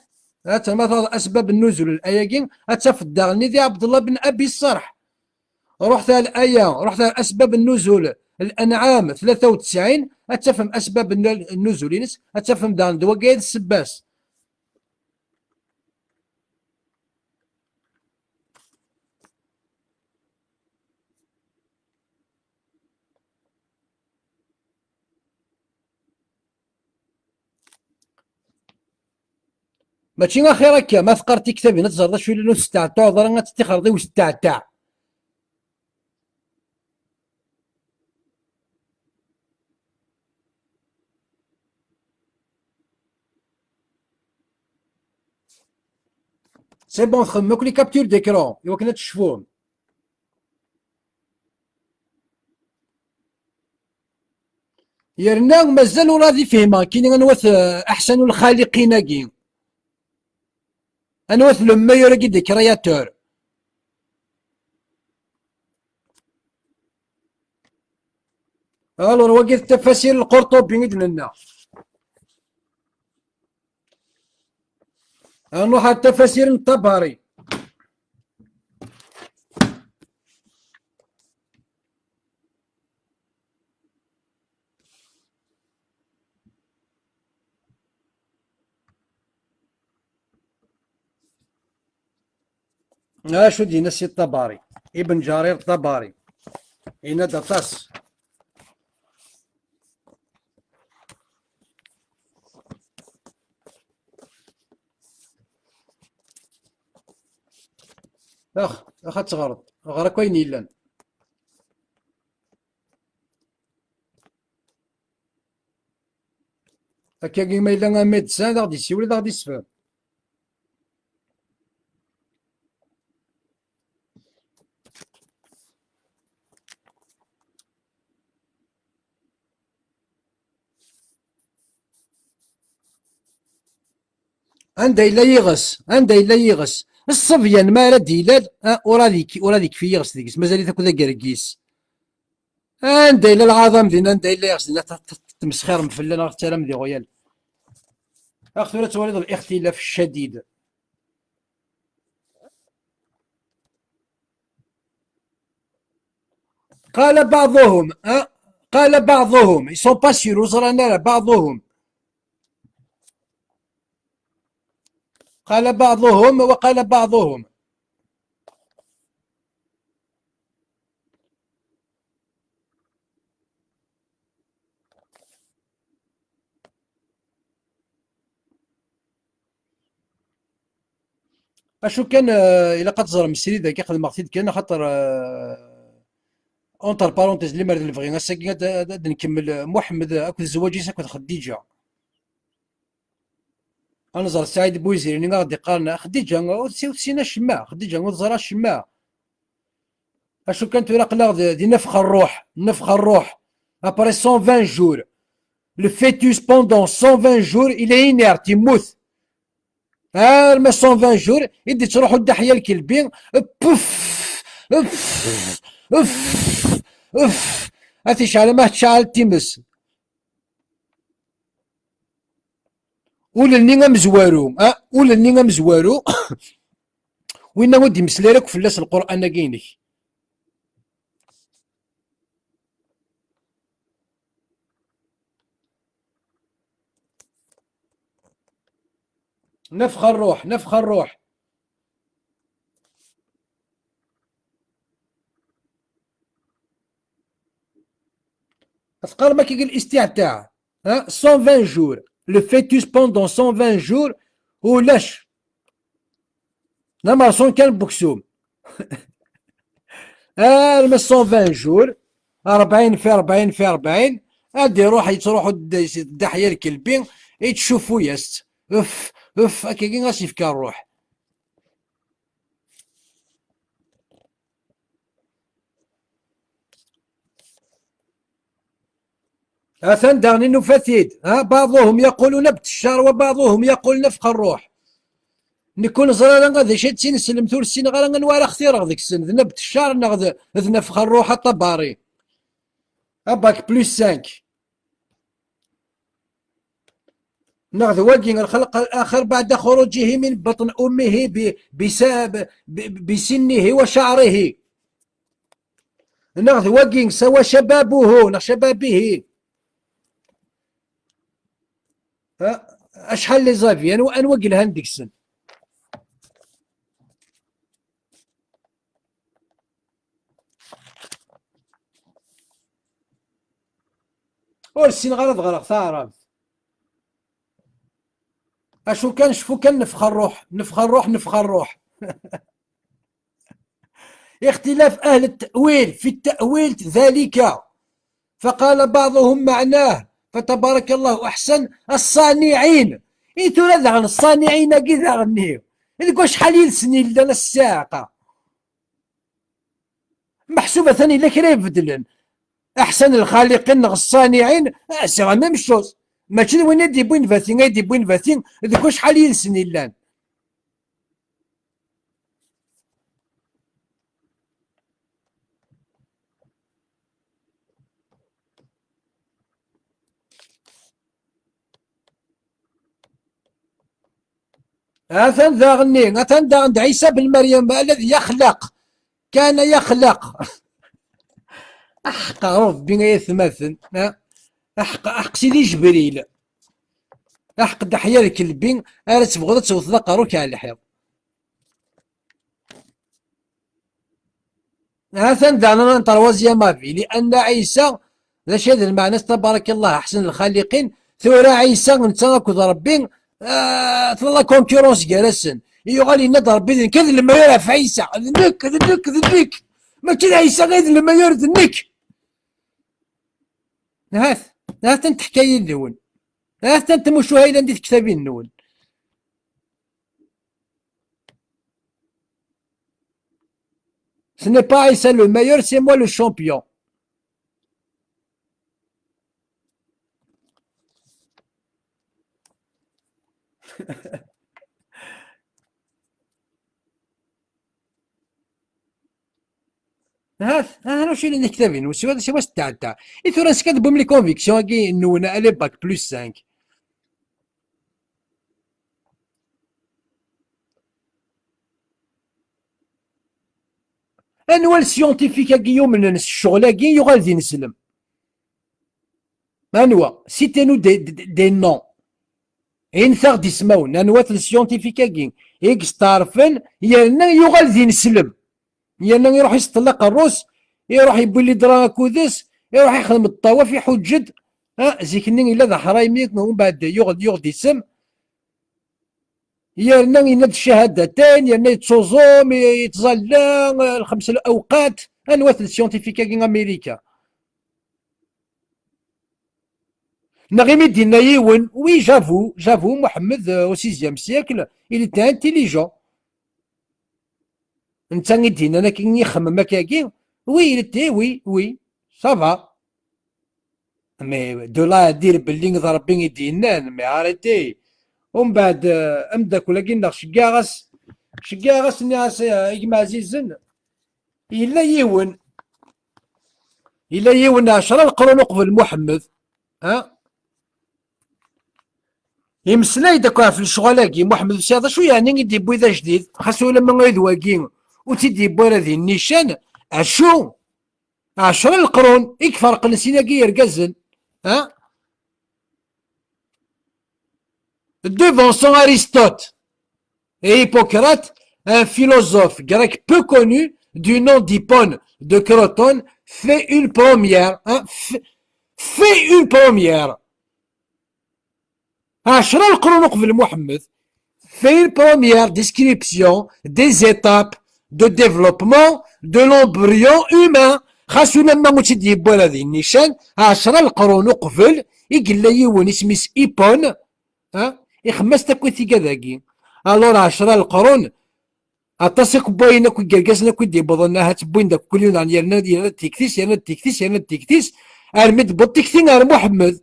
هات ما تظهر أسباب النزول الآية، هات تفد داغني دي عبد الله بن أبي الصرح. رحت على الآية، رحت على أسباب النزول، الأنعام ثلاثة وتسعين، هات تفهم أسباب الن-، النزول ينس، هات تفهم داغن دوا قايد السباس. Mačči axir akka, ma teqqar tiktabin ad tẓerḍ acu yellan ur testeɛtuɛeḍ ara, ad tettixreḍ i usteɛtaɛ. C'est bon, txedmem akk les captures d'écran, iwakken ad tecfum. Yerna mazal ur ad ifhimeɣ kini anwa-t, eh, أحسن الخالقين-agi. Anwa-t le meilleur-agi des créateurs. Alors, wagi d tafasir Lqurṭubi i d-nenna. Ad nruḥ ar tafasir n Ṭabari. Acu d-yenna Si Ṭabari, Ibn Ǧarir Ṭabari? Yenna-d aṭas. Ax, ax ad teɣreḍ. Ɣer akk ayen yellan. Akkagi ma yella un médecin, ad aɣ-d-yessiwel, ad aɣ-d-yessefhem. Anda yella yiɣes? Anda yella yiɣes? Ṣṣebyan, ma ara d-ilal, ah, ur ad yek-, ur ad yekfi yiɣes deg-s, mazal-it akk d agergis. Anda yella lɛaḍam din, anda yella yiɣes din, la t-, t-, t-, tmesxirem fell-aneɣ, tettarram d iɣyal. Ax tura ad twaliḍ lixtilaf ccadid. قال بعضهم، ah, قال بعضهم, ils sont pas sûrs, ur ẓran ara, بعضهم. قال بعضهم وقال بعضهم. Acu kan, eh, ilaq ad teẓrem srid-agi, xedmeɣ-t-id kan, axaṭer, eh, entre parenthèses, limer d lebɣi, ass-agi ad, ad, ad nkemmel, eh, Muḥemmed akked zzwaǧ-is akked Xeddiǧa. Ad nẓer Saɛid Buyziri-nni a ɣ-d-iqqaren, Xeddiǧa ur tessin acemma, Xeddiǧa ur teẓra acemma. Acu kan tura aql-aɣ di, di nefxa ṛṛuḥ, nefxa ṛṛuḥ. Après cent vingt jours, le fœtus pendant cent vingt jours, il est inerte, yemmut. Arma cent vingt jours, i d-ittruḥu Dda Ḥya Lkelbi, puf, puf, puf, puf. Ad t-icɛel ama tecɛel times. Ul-nni amezwaru, ah, ul-nni amezwaru, winna ur d-imeslay akk fell-as Lqur'an-agi-inek. Nefxa ṛṛuḥ, nefxa ṛṛuḥ. Teqqarem akka deg listiɛtaɛ, hein? Cent vingt jours. Le fœtus pendant cent vingt jours, ulac. Lamer ṣun kan n weksum. Arma cent vingt jours, rebɛin fi rebɛin fi rebɛin, ad iruḥ yettruḥu Dda, Dda Ḥya Lkelbi, yettcuffu-yas-tt. Uf, uf, akkagi ɣas yefka ṛṛuḥ. Atan daɣen i nufa-t-id, ha? بعضهم يقول نبت الشعر وبعضهم يقول نفخ الروح. Nekk ur neẓri ara d acu i d tineslemt, ur ssineɣ ara anwa ara xtireɣ deg-sen, d نبت الشعر neɣ d, d نفخ الروح a Ṭabari. A bac plus cinq. Neɣ d wagi, الخلق الآخر بعد خروجه من بطن أمه ب-، بس-، ب-، ب-، بسنه وشعره. Neɣ d wagi, سوى شبابه، neɣ شبابه. Ha? Acḥal les avis, anwa, anwa i yelhan deg-sen? Ur ssineɣ ara ad ɣreɣ taɛrabt. Acu kan, cfu kan, nefxa ṛṛuḥ, nefxa ṛṛuḥ, nefxa ṛṛuḥ. اختلاف أهل التأويل في التأويل ذلك، فقال بعضهم معناه، فتبارك الله أحسن الصانعين. I tura daɣen ṣṣaniɛin-agi daɣen-nni, deg wacḥal yid-sen yellan a ssiɛqa? Meḥsub atan yella kra ibeddlen. Aḥsan lxaliqin neɣ ṣṣaniɛin, ah, c'est la même chose. Mačči d win i d-yewwin bati, ay d-yewwin bati, deg wacḥal yid-sen yellan. Atan daɣen-nni, atan daɣen d Ɛisa ben Meryem, alladhi yaxlaq. Kana yaxlaq. Aḥeqq Ṛebbi ay atmaten, ha? Aḥeqq, aḥeqq Sidi Ǧebril. Aḥeqq Dda Ḥya Lkelbi, ara tebɣuḍ ad tewteḍ aqerru-k ar lḥiḍ. Ha-t-an daɣen un troisième avis, لأن Ɛisa, d acu i d lmeɛna-s, tabarak Allah, أحسن الخالقين, tura Ɛisa netta akked Ṛebbi, ah, tella la concurrence gar-asen. Yuɣal yenna-d Ṛebbi, d nekk i d le meilleur ɣef Ɛisa, d nekk, d nekk, d nekk. Mačči d Ɛisa i d le meilleur, d nekk. Hat, hat-tent teḥkayin-nwen. Hat-tent tmucuha yellan di tektabin-nwen. Ce n'est pas Aïssa le meilleur, c'est moi le champion. Hat, hat, acu yellan di tektabin-nwen? Siwa, siwa s tɛetta. I tura, neskad tewwim les convictions-agi-nwen, allez, bac plus cinq. Anwa le scientifique-agi yumnen s ccɣel-agi yuɣal d ineslem? Anwa? Citez-nous des, des, des noms. Init-aɣ-d ismawen. Anwa-t le scientifique-agi i yesteɛṛfen yerna yuɣal d ineslem? Yerna iruḥ iseṭṭel aqerru-s, iruḥ yewwi lidra akud-s, iruḥ ixdem ṭṭawaf, iḥuǧǧ-d. Ha, zik-nni yella d aḥraymi, umbeɛd yuɣ-d, yuɣ-d isem. Yerna yenna-d ccahadatayn, yerna yettuẓum, yettẓalla, lxems lawqat. Anwa-t le scientifique-agi Amirika? Neɣ imi d-yenna yiwen, oui, j'avoue, j'avoue, Mohamed, euh, au sixième siècle, il était intelligent. Netta i d-yennan akken ixemmem akkagi, oui, il était, oui, oui, ça va. Mais de là à dire belli d Rebbi i d-yennan, mais arrêtez. Umbeɛd, euh, ameddakel-agi-nneɣ, ceggaɣ-as, ceggaɣ-as, nniɣ-as, euh, a gma ɛzizen, yella yiwen, yella yiwen ɛecra leqrun uqbel Muḥemmed, ha? Imeslay-d akk ɣef lecɣal-agi, Muḥemmed Usiɛid, acu yeɛni i d-yewwi d ajdid? Xas ulamma d wagi ur tt-id-yewwi ara di nnican, acu? Ɛecra leqrun i iferqen sin-agi yergazen, ha? Devançant Aristote et Hippocrate, un philosophe grec peu connu du nom d'Hippone de Crotone fait une première, hein, f-, fait une première. Ɛecra leqrun uqbel Muḥemmed, fait une première description des étapes de développement de l'embryon humain. Xas ulamma ur tt-id-yewwi ara di nnican, ɛecra leqrun uqbel i yella yiwen isem-is Hippone, ha? Ixemmem-as takk tigad-agi. Alors, ɛecra leqrun, aṭas akk n wayen akk n yergazen akk i d-yewwḍen, ahat wwin-d akk kul yiwen yerna, yerna-d tikti-s, yerna-d tikti-s, yerna-d tikti-s, armi d-tewweḍ tikti ar Muḥemmed.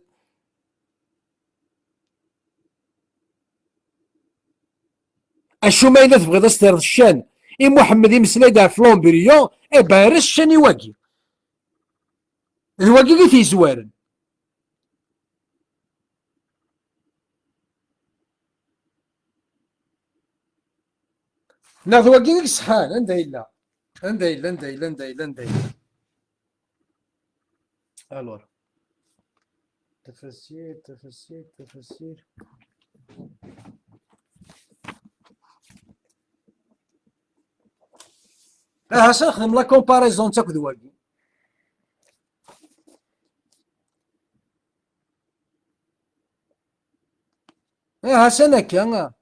Acu ma yella tebɣiḍ ad s-terreḍ ccan i Muḥemmed imeslay-d ɣef l'embryon, eh ben, err-as ccan i wagi. D wagi i t-yezwaren. Neɣ d wagi i iṣeḥḥan? Anda yella? Anda yella, anda yella, anda yella, anda yella? Alors. Tafasir, tafasir, tafasir. Aha, s nexdem la comparaison d akked wagi. Aha, s akka.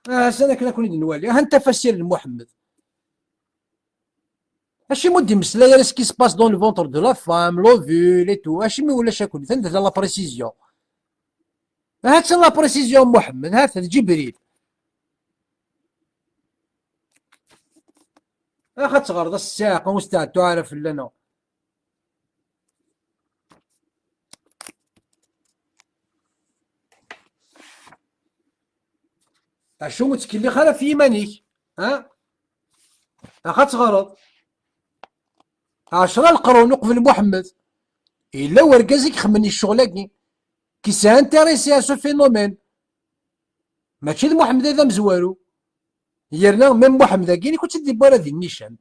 Aha, s akken ad ken-id-nwali. Aha, tafasir n Muḥemmed. Acimi ur d-imeslay ara ce qui se passe dans le ventre de la femme, l'ovule et tout? Acimi ulac akk? Anda tella la précision? Ha-tt-an la précision n Muḥemmed, ha-t d Ǧibril. Ax ad teɣreḍ a ssiɛqa, ur steɛtu ara fell-aneɣ. Acu ur ttkellix ara ɣef yiman-ik, ha? Ax ad teɣreḍ. Ɛecra leqrun uqbel Muḥemmed, yella urgaz i ixemmen i ccɣel-agi, qui s'est intéressé à ce phénomène. Mačči d Muḥemmed ay d amezwaru. Yerna même Muḥemmed-agi, nekk ur tt-id-yewwi ara di nnican.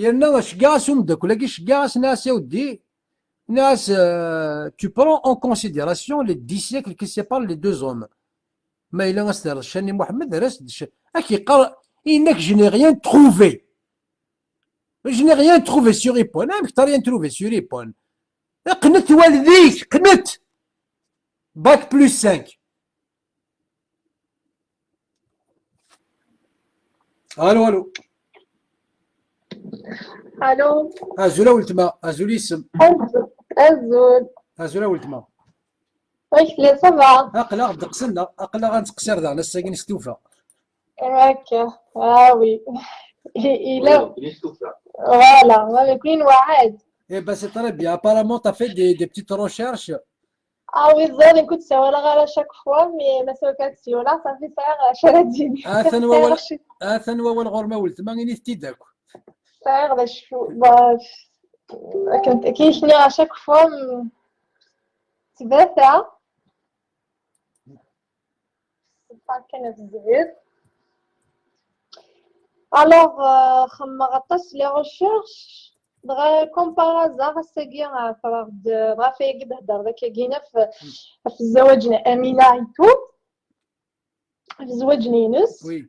Yerna ceggaɣ-as umeddakel-agi, ceggaɣ-as, nniɣ-as, a weddi, nniɣ-as, euh, tu prends en considération les dix siècles qui séparent les deux hommes. Ma yella as-terreḍ ccan i Muḥemmed, err-as-d ccan. Ad k-yeqqar, yenna-k, je n'ai rien trouvé. Je n'ai rien trouvé sur Hippone. Amek t'as rien trouvé sur Hippone? Qqnet wallen-ik, qqnet. Bac plus cinq. Allô, allô. Allô. Azul a weltma, azul yis-m. Azul. Azul. Azul a weltma. Amek tella, ça va? Aql-aɣ ddeqs-nneɣ, aql-aɣ ad nettqeṣṣir daɣen ass-agi s tufa. Akka. Ah oui. Il a. Voilà, ma nekni nweɛɛed. Eh ben, c'est très bien. Apparemment, tu as fait des, des petites recherches. Ah oui, ẓriɣ, nekk ur ssawaleɣ ara chaque fois, mais ma sawaleɣ ad ssiwleɣ, ça fait sɛiɣ acu ara d-iniɣ. Atan wawal, atan wawal ɣur-m a weltma, init-t-id akk. Sɛiɣ d acu, bah, akken, akken i k-nniɣ à chaque fois, mm, ttbata. Ṣṣefa kan a tezhir. Alors, euh, xemmeɣ aṭas les recherches, dɣa comme par hasard, ass-agi, euh, ffreɣ-d, euh, ɣef wayagi d-hedreḍ akkagi, ɣef, ɣef zzwaǧ n Amina et tout, ɣef zzwaǧ-nnes. Oui.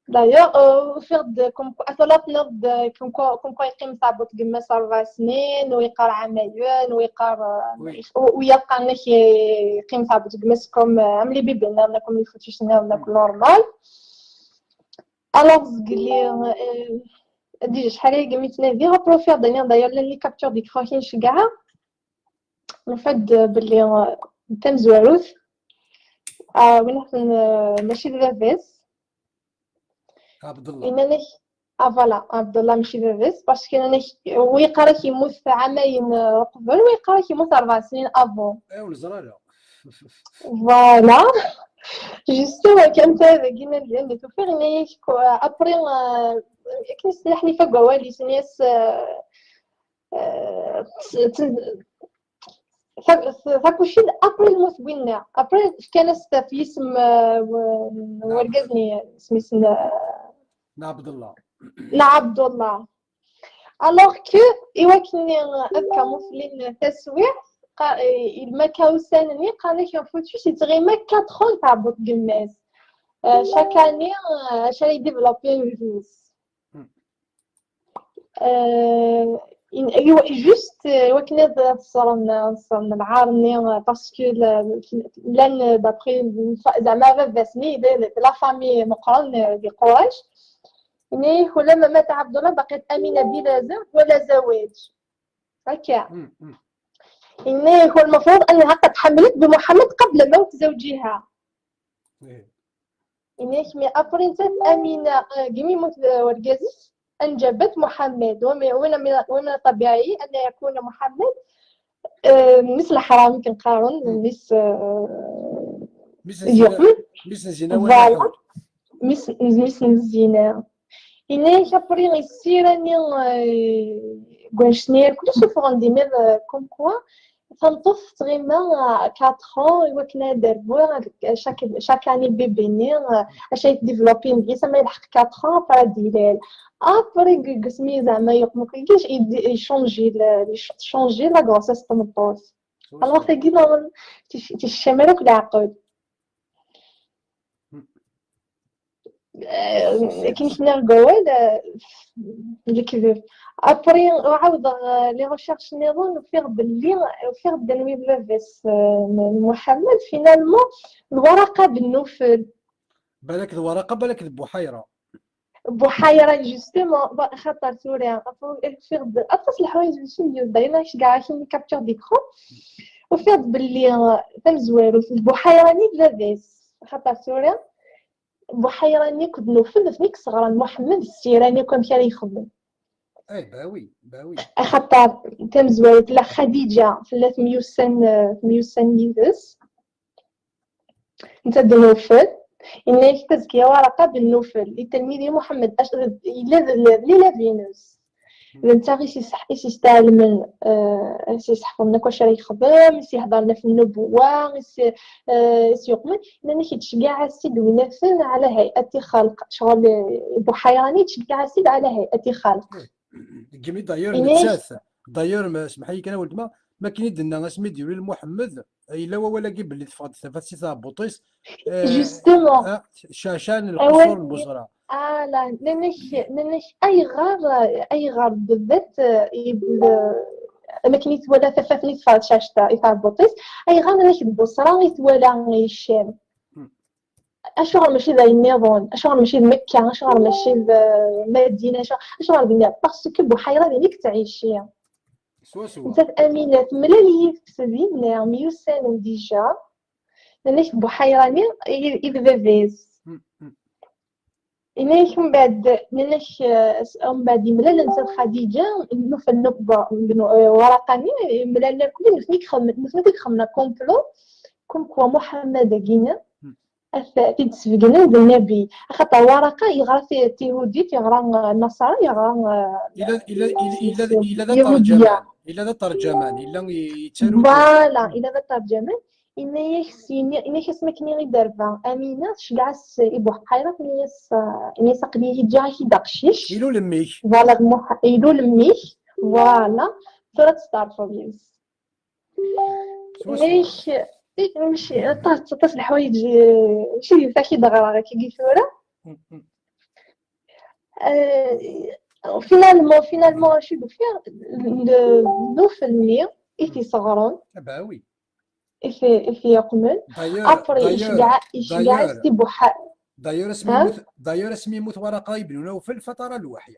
D'ailleurs, euh, ufiɣ-d, comme quoi, ata la tenniḍ-d, euh, comme quoi, comme quoi yeqqim tɛebbuḍt n yemma-s rebɛa snin, u yeqqar ɛamayen, u yeqqar, euh, Oui. u, u yeqqar-nnek yeqqim tɛebbuḍt n yemma-s comme, euh, am les bébés-nniḍen, comme les fœtus-nniḍen, normal. Alors, zgli, euh, déjà, acḥal aya mi ttnadiɣ, après ufiɣ-d, d'ailleurs, llan les captures d'écran i k-nceggeɛ. Nufa-d belli, euh, tamezwarut, euh, win ḥsen, euh, mačči d baba-s. Abdullah. Yenna-ak, ah, voilà, Abdullah mačči d baba-s, parce que yenna-ak, wa yeqqar-ak yemmut ɛamayen, euh, uqbel, wa yeqqar-ak yemmut rebɛa snin avant. Eh, ur neẓri ara. Voilà. Justement, kan ta dagi nnan llan di tufiɣ, yenna-ak, quoi, après, euh, akken i s-tenna Ḥnifa deg wawal-is, yenna-as, euh, euh, t-, t-, ta-, ta-, takucit après lmut n winna. Après, fkan-as-t ɣef yisem, euh, w-, n wergaz-nni, isem-is n, euh, N Abdullah. N Abdullah. Alors que, i wakken ad kamuflin taswiɛt, qa-, eh, lmakawsan-nni, qqaren-ak un fœtus yettɣima quatre ans tɛebbuḍt n yemma-s. Euh, chaque année, euh, acu ara yedéveloppé wudem-is. Hmm. Euh, in-, i wa-, juste, euh, i wakken ad, ad ṣṣren, ad ṣṣren lɛar-nni, euh, parce que la, llan, euh, d'après, zeɛma baba-s-nni, d, d la famille meqqren, euh, di Qurayc. Yenna-ak, ulamma mata Ɛebdullah, baqiyet Amina bila zewǧ ولا زواج. Akka. Hmm, hmm. Yenna-ak, والمفروض أنها قد حملت بمحمد قبل موت زوجها. Eh. Yenna-ak, mais après, nettat Amina, euh, imi yemmut, euh, wergaz-is, أنجبت محمد. ومن، ومن، ومن الطبيعي أن يكون محمد، euh, mmi-s n leḥram, kan qqaren, Hmm. mmi-s, euh, Mmi-s n zzina, yuqmen. Mmi-s n zzina, Voilà. wala Mmi-s, mmi-s n zzina. Yenna-ak, après, issir-nni, euh, deg wannect-nni, kullec suffɣen-d imiḍ, euh, comme quoi tameṭṭut tettɣima, euh, quatre ans, i wakken ad d-terbu, euh, chaque, chaque année bébé-nni, euh, acu ay tdéveloppé deg-s, ama yelḥeq quatre ans, après ad d-yilal. Après, deg, deg asmi zeɛma yuqem akk, i, i, ichangi le, ichangi la grossesse n tmeṭṭut. Alors, tagi, normal, tic-, tecmel akk leɛqel. Hmm. Euh, akken i k-nniɣ deg wawal, euh, lekdeb. Après, ɛawdeɣ, euh, les recherches nniḍen, ufiɣ belli, ufiɣ-d anwi d baba-s, euh, n, n Muḥemmed, finalement, d Waraqa ben Nufel. Balak d Waraqa, balak d Buḥayra. Buḥayra, justement, ba-, xaṭer tura, ufiɣ-d aṭas n leḥwayeǧ mačči n yiḍ, d'ailleurs, ceggeɛ-ak-in les captures d'écran. Ufiɣ-d belli, euh, tamezwarut, d Buḥayra-nni d baba-s. Xaṭer tura, Buḥayra-nni akked Nufel, d nutni i yesseɣran Muḥemmed ssira-nni akk amek ara yexdem. Eh, bah oui, bah oui. Axaṭer tamezwarut, tella Xadiǧa, tella temyussan, euh, temyussan yid-s. Netta d Nufel. Yenna-ak tazki Waraqa ben Nufel, i telmid i Muḥemmed, ac-, yella d, d l'élève-ines. D netta i s-, i s-yesteɛlmen, euh, i s-yesseḥfaḍen akk acu ara yexdem, i s-yehdren ɣef nnubuwa, i s-, euh, i s-yuqmen. Yenna-ak yettceggiɛ-as-id winaten ɛla hay'ati xalq. Ccɣel, euh, Buḥayra-nni yettceggiɛ-as-id ɛla hay'ati xalq. Degmi d'ailleurs Yenna-ak nettat, d'ailleurs, ma, semḥ-iyi kan a weltma, ma akken i d-tenna asmi d-yuli Muḥemmed, yella wawal-agi belli teffeɣ-d tafat si tɛebbuṭ-is. Eh, Justement. Ah, cacɛan Awal lqusur n Busra. Ala, nnan-ak, nnan-ak ayɣer, ayɣer baba-s, eh, yeb-, eh, am akken i twala tafat-nni teffeɣ-d cacta i tɛebbuṭ-is, ayɣer nnan-ak d Busra i twala i Ccam? Hmm. Acuɣer mačči d ayen nniḍen? Acuɣer mačči d Mekka? Acuɣer mačči d, eh, Madina? Acuɣer, acuɣer dinna? Parce que Buḥayra din i yettɛici. Swaswa. Nettat Amina temlal yid-s dinna, myussanen déjà. Nnan-ak Buḥayra-nni i, i d baba-s. Hmm, hmm. Yenna-yak mbeɛd, yenna-yak, eh, s-, mbeɛd yemlal netta d Xadiǧa, nufa-, nufa-, eh, Waraqa-nni, mlalen akk, nutni i ixem-, nutni akk i ixemmen complot, comme quoi Muḥemmed-agi-nni, ad t-, ad t-id-sbegnen d Nnabi. Axaṭer Waraqa yeɣra ti-, tiyahudit, yeɣra, eh, Nasara, yeɣra, eh, Ila, ila, ila, ila, ila d Yahudiya. Aṭerǧaman. Ila d Aṭerǧaman. Ila yettaru. Voilà, ila d Aṭerǧaman. Yenna-yak s-, yenna-, yenna-yak asmi akken i ɣ-d-terba Amina, tceggeɛ-as i Buḥayra, tenna-yas, eh, yenna-yas aql-i ǧǧiɣ-ak-id aqcic. Ilul mmi-k. Voilà, d Muḥ-, ilul mmi-k. Voilà, tura ad testeɛṛfeḍ yes. Yenna-yak, eh, mačči, aṭas, aṭas n leḥwayeǧ, eh, mačči d yiwet akk i d-ɣreɣ akkagi tura. Euh, finalement, finalement, acu d-ufiɣ, le, le nufel-nni i t-iseɣren, Ah bah oui. i t-, i t-yeqqmen. D'ailleurs, Après, d'ailleurs, iceggeɛ, iceggeɛ-as d'ailleurs, di Buḥa-, d'ailleurs, asmi Hein? yemmut, d'ailleurs, asmi yemmut Waraqa ibn Nawfal, fatara lwaḥy.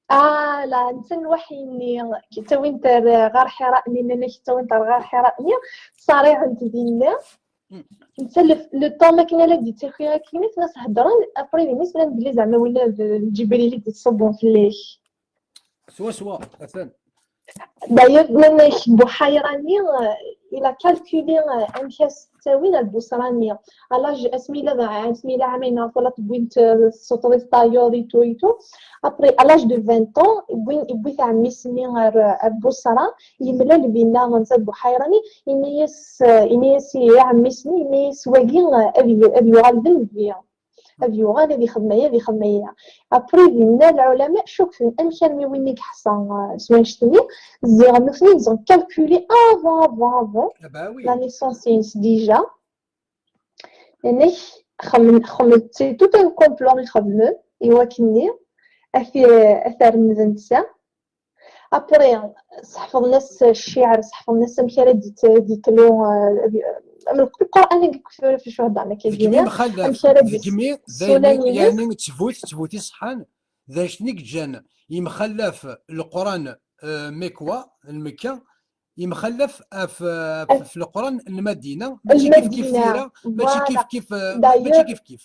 Ah, la, netta lwaḥy-nni, ttawin-t ar ɣar Ḥira-nni, nnan-ak ttawin-t ar ɣar Ḥira-nni, ṣariɛen-t dinna. Netta le, le temps akken ara d-ittaki akken i tnas heddren, après din i slan belli zeɛma winna d Ǧibril i d-iṣubben fell-ak. Swaswa, atan. D'ailleurs, nnan-ak Buḥayra-nni, euh, il a calculé, euh, amek as-ttawin ar Busra-nni. À l'âge, asmi yella d, asmi yella ɛamayen neɣ ṭṭulat wwin-t, euh, tessuṭṭeḍ-it tayeḍ et tout et tout. Après, à l'âge de vingt ans, wwin, wwin-t ɛemmi-s-nni ar, ar Busra, yemlal dinna netta d Buḥayra-nni, yenna-yas, euh, yenna-yas i ɛemmi-s-nni, yenna-yas wagi, euh, ad y-, ad yuɣal d nnbi. Ad yuɣal ad ixdem aya, ad ixdem aya. Après, dinna lɛulama cukten amek armi win i yeḥṣa, euh, s wannect-nni, ziɣ nutni ils ont calculé avant, avant, avant Ah bah oui. La naissance-ines déjà. Yenna-ak xemmen, xemmen, c'est tout un complot i xedmen, i wakken-nni, ad t-, ad t-rren d netta. Après, seḥfḍen-as cciɛer, seḥfḍen-as amek ara d-, d-itlu, euh, am Lqur'an i yekfur fi ccuhda, nekk Deg imi mxallaf, amek ara d-, deg imi, d ssunan-ines. Yeɛni d ttbut, ttbut iṣeḥḥan, d anect-nni yeǧǧan yemxallaf Lqur'an, euh, Mekwa, n Mekka, yemxallaf af, af, af Lqur'an n Madina, mačči kif kif Lmadina, tira, mačči voilà. Kif kif, euh, D'ailleurs, mačči kif kif.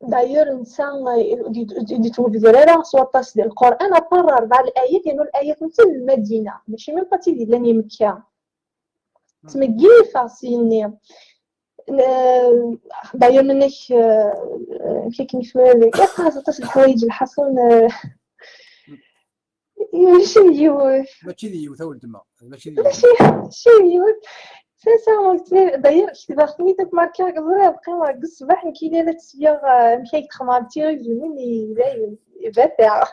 D'ailleurs, netta, eh, ur d-, ur d-, ur d-yettwabder ara s waṭas di Lqur'an, à part rebɛa layat, yernu layat netta n Lmadina, mačči même pas tid yellan i Mekka. Ttmeggifeɣ s-yenni. N-, d'ailleurs, nnek, eh, amek akken isem-, aṭas, aṭas n leḥwayeǧ, lḥaṣun, eh, mačči d yiwet. Mačči d yiwet, a weltma. Mačči d yiwet. Mačči, mačči d yiwet. Sincèrement, d'ailleurs, ketbeɣ-ten-id akk markiɣ deg ẓriɣ, qqimeɣ deg ṣṣbeḥ, nekkini la ttgeɣ, eh, amek ay texmar tiɣizumin, i, i, i bataɣ.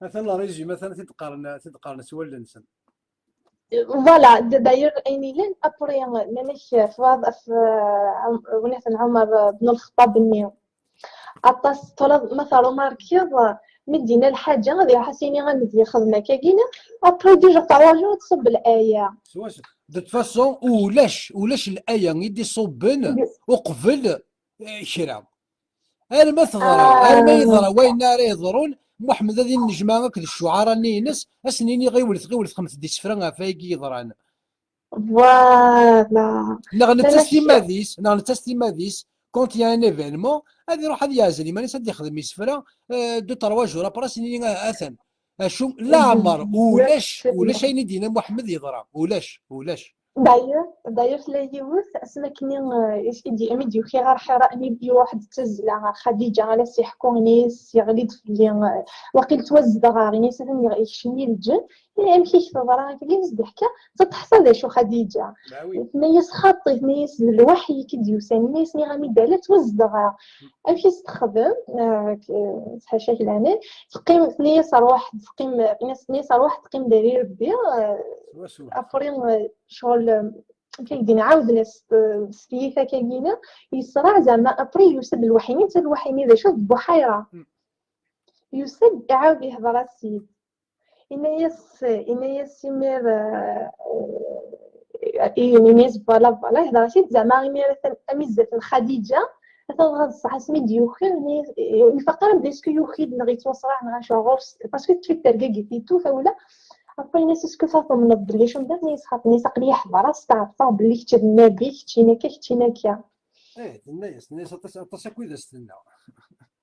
Atan le résumé, atan ad t-id-qqaren, ad t-id-qqaren s wallen-nsen. Voilà, d-, d'ailleurs, ayen yellan, après, nnan-ak, f, f, f, win-iten Ɛumar, eh, ben Lxeṭṭab-nni. Aṭas, tura ma teṛumarkiḍ, mi d-yenna lḥaǧa, ad iruḥ as-yini amek d-yexdem akkagi, après, déjà, teṛwaǧu ad tṣubb laya. De toute façon, ulac, ulac laya i d-iṣubben uqbel, eh, kra. Arma teḍra, Ah. Arma yeḍra wayen ara yeḍrun, Muḥemmed ad innejmaɛ akked ccuɛara-nni-ines, ad sen-yini ɣiwlet, ɣiwlet, xemt-d isefra ɣef wayagi yeḍran. Voilà. Neɣ netta s Nnan-ak timmad-is, neɣ netta s timmad-is, quand il y a un événement, ad iruḥ ad yeɛzel iman-is, ad yexdem isefra, euh, deux, trois jours après, ad s-nini, ah, atan. Acu, leɛmer, ulac, ulac ayen i d-yenna Muḥemmed yeḍra, ulac, ulac. D'ailleurs, d'ailleurs, tella yiwet, asmi akken i, eh, i d-, mi d-yuki ɣer Ḥira, mi d-iruḥ d tazzla ɣer Xadiǧa, ala s-iḥku, ini-as yeɣli-d fell-i, eh, waqil ttwazedɣeɣ, ini-as atan yeɣ-, yekcem-iyi lǧen, ini amek i k-teḍra, akkagi i s-d-teḥka, teḥṣa d acu Xadiǧa. Bah oui. Tenna-yas xaṭi, tenna-yas d lwaḥy i k-d-yusan, ini-as niɣ-am-id ala ttwazedɣeɣ. Amek i s-texdem, eh, k-, eh, tḥaca-k leɛnay, teqqim, tenna-yas rwaḥ, teqqim, tenna-yas, tenna-yas rwaḥ, teqqim diri Rebbi, eh, Swaswa. Après, eh, ccɣel, eh, amek i d-nɛawden s, eh, s tiyita akkagina, yesraɛ zeɛma, après, yusa-d lwaḥy-nni, netta lwaḥy-nni d acu? D Buḥayra. Hmm. Yusa-d, iɛawed ihder-as-id. Ini-as, ini-as imir, eh, eh, ini-as, voilà, voilà, ihder-as-id, zeɛma imir atan am izzat n Xadiǧa, atan dɣa d ṣṣeḥ asmi d-yuki, ini-as, eh, ur nfaq ara belli est-ce que yuki-d neɣ yettwasraɛ neɣ acu ɣur-s, parce que teṭṭef-it tergagit et tout, tawla. Après, ini-as, est-ce que txemmeḍ belli acu n dat? Ini-as, xaṭi, ini-as, aql-i ḥeḍreɣ, steɛrfeɣ belli kečč d nnabi, keččini akka, keččini akka. Eh, tenna-yas, tenna-yas aṭas, aṭas akk i d as-tenna.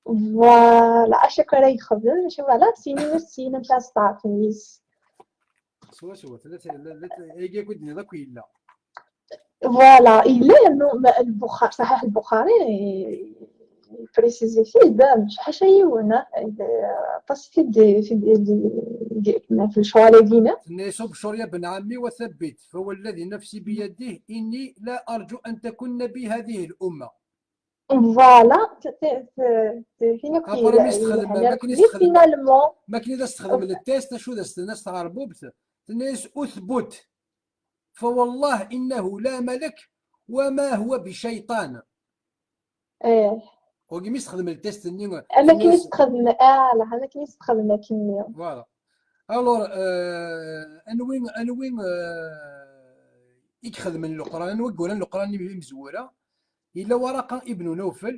Voilà, acu akka ara yexdem, acu, voilà, syin ur tessin amek ara testeɛṛef mmi-s. Swaswa, tella tella- tella- ayagi akk i d-tenniḍ akk yella. Voilà, yella yernu ma- Lbuxa- Saḥiḥ Lbuxari, précise-t-id, mačči ḥaca yiwen, eh, aṭas i t-id- i t-id- i t-id- i t-id- fi lecɣal-agi-nni. Tenna-yas: "ابشر يا ابن عمي وثبت، فوالذي نفسي بيده إني لا أرجو أن تكن نبي هذه الأمة." Voilà, t- t- t- t- tin akk Après, mi s-texdem, yelhan akken i irkelli, s-texdem. Finalement, Ma akken i as-texdem le test, acu d as-tenna s tɛerbubt? Tenna-yas: "اثبت، فوالله إنه لا ملك وما هو بشيطان." eh, Wagi mi s-texdem le test-nni, am akken i tenna-yas- s-texdem, ah, la, am akken i s-texdem akkenni. Voilà. Alors, euh, anwi, anwi, euh, i ixedmen Leqran, anwi i yuran Leqran imezwura? Yella Waraqa ibn Nawfel,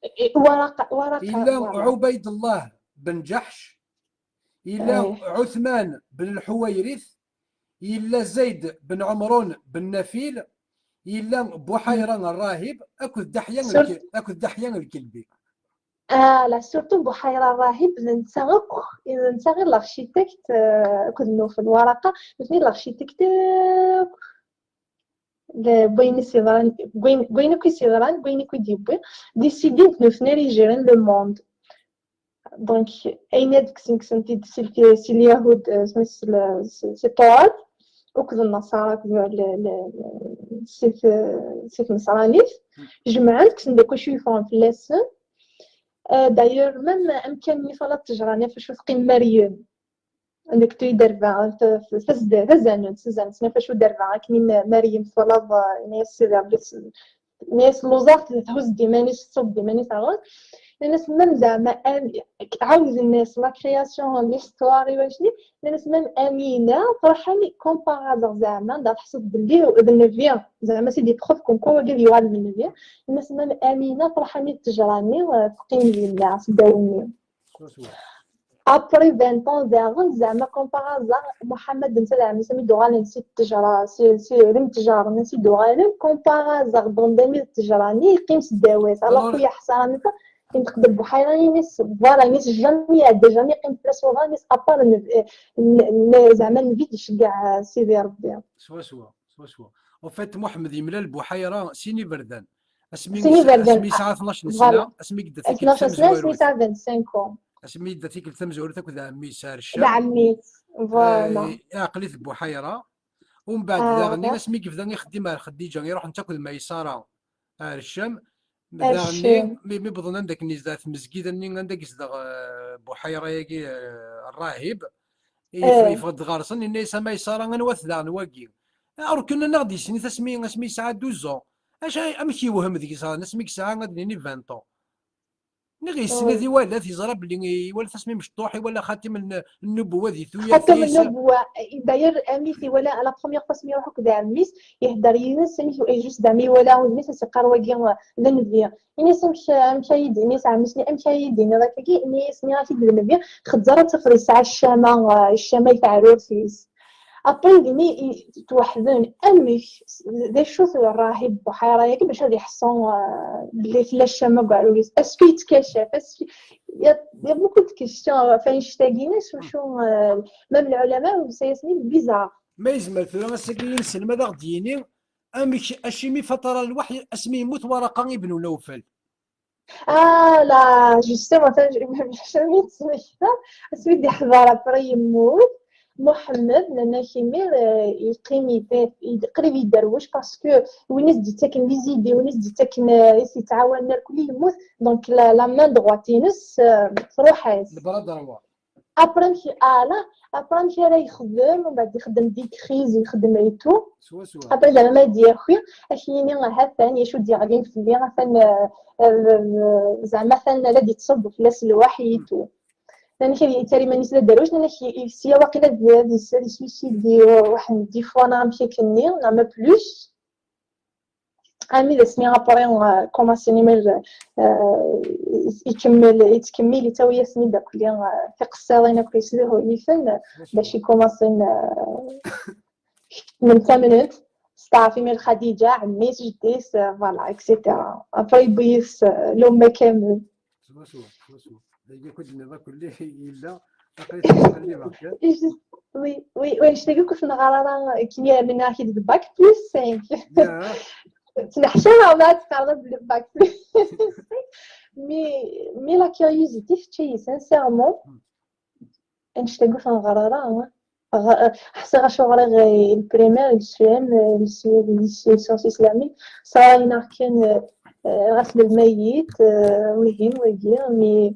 Eh, Waraqa, Waraqa, yella voilà. Ubaydullah ben Ǧaḥc, yella Eh. Uthman ben Lḥuwayrit, yella Zayd ben Ɛemrun ben Nafil, yella Buḥayra Rrahib akked Daḥya Sur- Lk-, akked Daḥya Lkelbi. Ah, la, surtout Buḥayra Rrahib, d netta akk, d netta i d l'architecte, euh, akked Nufel Waraqa, nutni d l'architecte akk. Le- n wayen i s-yeḍran, n wayen n wayen akk i s-yeḍran, n wayen akk i d-yewwi, décident nutni ara yejren le monde. Donc, ayen ad kksen, kksen-t-id si, si Lyahud, euh, si, si, si Tawrat, akked Nnaṣara, akked le- le- le- si t- si tnesranit, jemɛen, kksen-d akk acu yeffɣen fell-asen. Euh, d'ailleurs, même amkan-nni ɣef wacu teqqim Meryem, deg Twitter, tazanent, tazanent, ɣef wacu derba akken i Meryem twalaḍ, euh, yenna-yas Sidi Ṛebbi, yenna-yas luẓeɣ, thuzz-d iman-is, tṣubb-d iman-is ar ɣur-s. Nnan-as même zeɛma am- ɛawden-as la création n l'histoire i wacni. Nnan-as même Amina truḥ armi comparazeɣ zeɛma, da teḥṣiḍ belli d nnbi, zeɛma c'est des preuves comme quoi wagi yuɣal d nnbi. Nnan-as même Amina truḥ armi d ttejra-nni, euh, teqqim dinna, s ddaw-nni. Après vingt ans daɣen, zeɛma comparazeɣ Muḥemmed netta d ɛemmi-s, mi d-uɣalen si ttejra, si, si, d imtejjar-nni si d-uɣalen, comparazeɣ Dondami d ttejra-nni, yeqqim s ddaw-is. Alors que yeḥṣa netta, yenṭeq-d Buḥayra, yenna-as, voilà, yenna-as jamais iɛedda, jamais yeqqim fell-as uḍar, yenna-as à part n- n- n- zeɛma nnbi d-iceggeɛ, euh, Sidi Ṛebbi. Swaswa, swaswa. En fait, Muḥemmed yemlal Buḥayra sin iberdan. Asmi Sin iberdan. Asmi yesɛa tnac n Voilà. Sna, asmi yedda Ak tikkelt tnac n sna, asmi tamezwarut. Yesɛa vingt-cinq ans. Asmi yedda tikkelt tamezwarut akked ɛemmi-s ar D ccam. Ɛemmi-s. Voilà. Eh, iɛqel-it Buḥayra. Umbeɛd Ah, daɣen, da. Asmi yebda ixeddim ar Xeddiǧa, iruḥen akk d Mayṣara ar ccam. Ar Daɣen, ccam. Mi, mi wwḍen anda akken yezdeɣ tmezgida-nni, anda i yezdeɣ, eh, Buḥayra-agi, eh, Rrahib, yef- Eh. yeffeɣ-d ɣer-sen, yenna-yas: "A Mayṣara, anwa-t daɣen wagi?" "Ah, ur ken-, anaɣ-d yessin-it asmi, asmi yesɛa douze ans. Acu, amek yewhem deg-s asmi yesɛa, ad nini, vingt ans?" Nniɣ yessin-it, iwala-t, yeẓra belli iwala-t asmi mecṭuḥ, iwala xatim n- nnubuwa di tuyat-is. Xatim nnubuwa, d'ailleurs, amek iwala, la première fois mi iruḥ akked ɛemmi-s, ihedder yid-s, amek, juste zeɛma iwala udem-is, as-iqqar wagi d nnbi. Ini-as: "Amek, amek ay d-, ini-as ɛemmi-s-nni, amek ay d-tiniḍ akkagi?" Ini-as, nniɣ-ak-id d nnbi, xedzer ad tafeḍ yesɛa ccama, eh, ccama i teɛrurt-is. Après, dini i- tweḥden, amek, d acu-t Rrahib Buḥayra-yagi bac ad iḥṣu, eh, belli tella ccama deg uɛrur-is? Est-ce que yettkacaf? Est-ce que- Il y a, il y a beaucoup de questions ɣef annect-agi, s wacu, eh, même lɛulama yusa-yasen-id bizarre. Ma yezmer tura ass-agi yinselm ad aɣ-d-yini amek, acimi fatara lweḥy asmi yemmut Waraqa ibn Nawfal? Ah, la, justement, ça, je- je- je- asmi d-yeḥḍer après yemmut Muḥemmed, nnan-ak imir, eh, yeqqim yebda, qrib yedderwec, parce que win i s-d-yettaken les idées, win i s-d-yettaken, eh, i s-yettɛawanen irkelli yemmut, donc la, la main droite-ines, eh, truḥ-as. Le bras droit. Après amek, ah, la, après amek ara yexdem, mbeɛd yexdem des crises, yexdem et tout. Swaswa. Après zeɛma ma d-yaki, ad k-yini ha-t-an, yacu d-yeɣlin fell-i, ha-t-an, eh, eh, zeɛma ha-t-an la d-yettṣubbu fell-as lweḥy et tout. Nnan-ak ad yetter iman-is d aderwic, nnan-ak i- i- sya waqila ad ad yessuicidi waḥed n dix fois neɣ amek akken-nni, neɣ ma plus. Armi d asmi après, eh, commencen imir, eh, ikemmel, yettkemmil, yettawi-yasen-id akk, eh, tiqsiḍin akk yesluhuyen-iten, bac i commencen, eh, mtamnen, steɛref imir Xadiǧa, ɛemmi-s, jeddi-s, eh, voilà, et cetera. Après yewwi yis-s, eh, l'umma kamel. Swaswa, swaswa. Dagi akk d-nniḍ akk lli yella, aql-i ttqellibeɣ kan. Oui, oui, oui, je t'ai vu que je ne rarara qui est maintenant qui de bac plus cinq. Yeah. Ttneḥcameɣ ma tqerreb le bac plus cinq. Mais, mais la curiosité, je suis sincèrement, je t'ai vu que je ne rarara. Ḥṣiɣ acu ɣriɣ le primaire, le C M, le C M, le sciences islamiques, ça, il n'a qu'un, ɣas le mayit, wihin, wagi, mais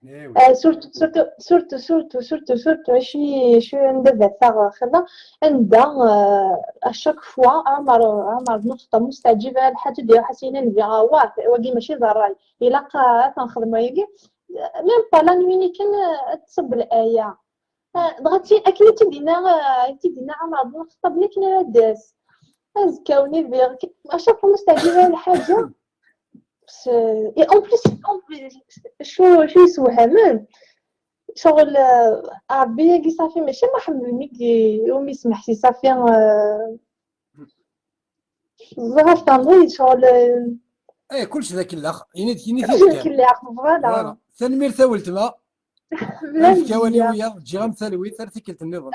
Eh oui. آه، surtout surtout surtout surtout surtout surtout شي شي عنده ذاك خلا عنده آه، à chaque fois عمر عمر بن الخطاب مستعجب على الحاجه ديال حسينا نبي واه واقي ماشي ذا الراي الا قا تنخدم هيك même pas la nuit كان تصب الايه آه، بغيتي اكيد تدينا آه، تدينا عمر بن الخطاب اللي كنا داس ازكاوني بيغ à chaque fois مستعجب على الحاجه et en plus en plus شو شو يسوهمن شغل آه، عربية كي صافي ماشي محمد ميكي يومي سمحتي صافي آه، بزاف تنضي شغل آه، ايه كلش ذاك الاخ يعني كيني كلش كي اللي عقب voilà تنمير ثاولتما بلا كوالي مزية. ويا تجي غمثالوي ثلاث كلت النظام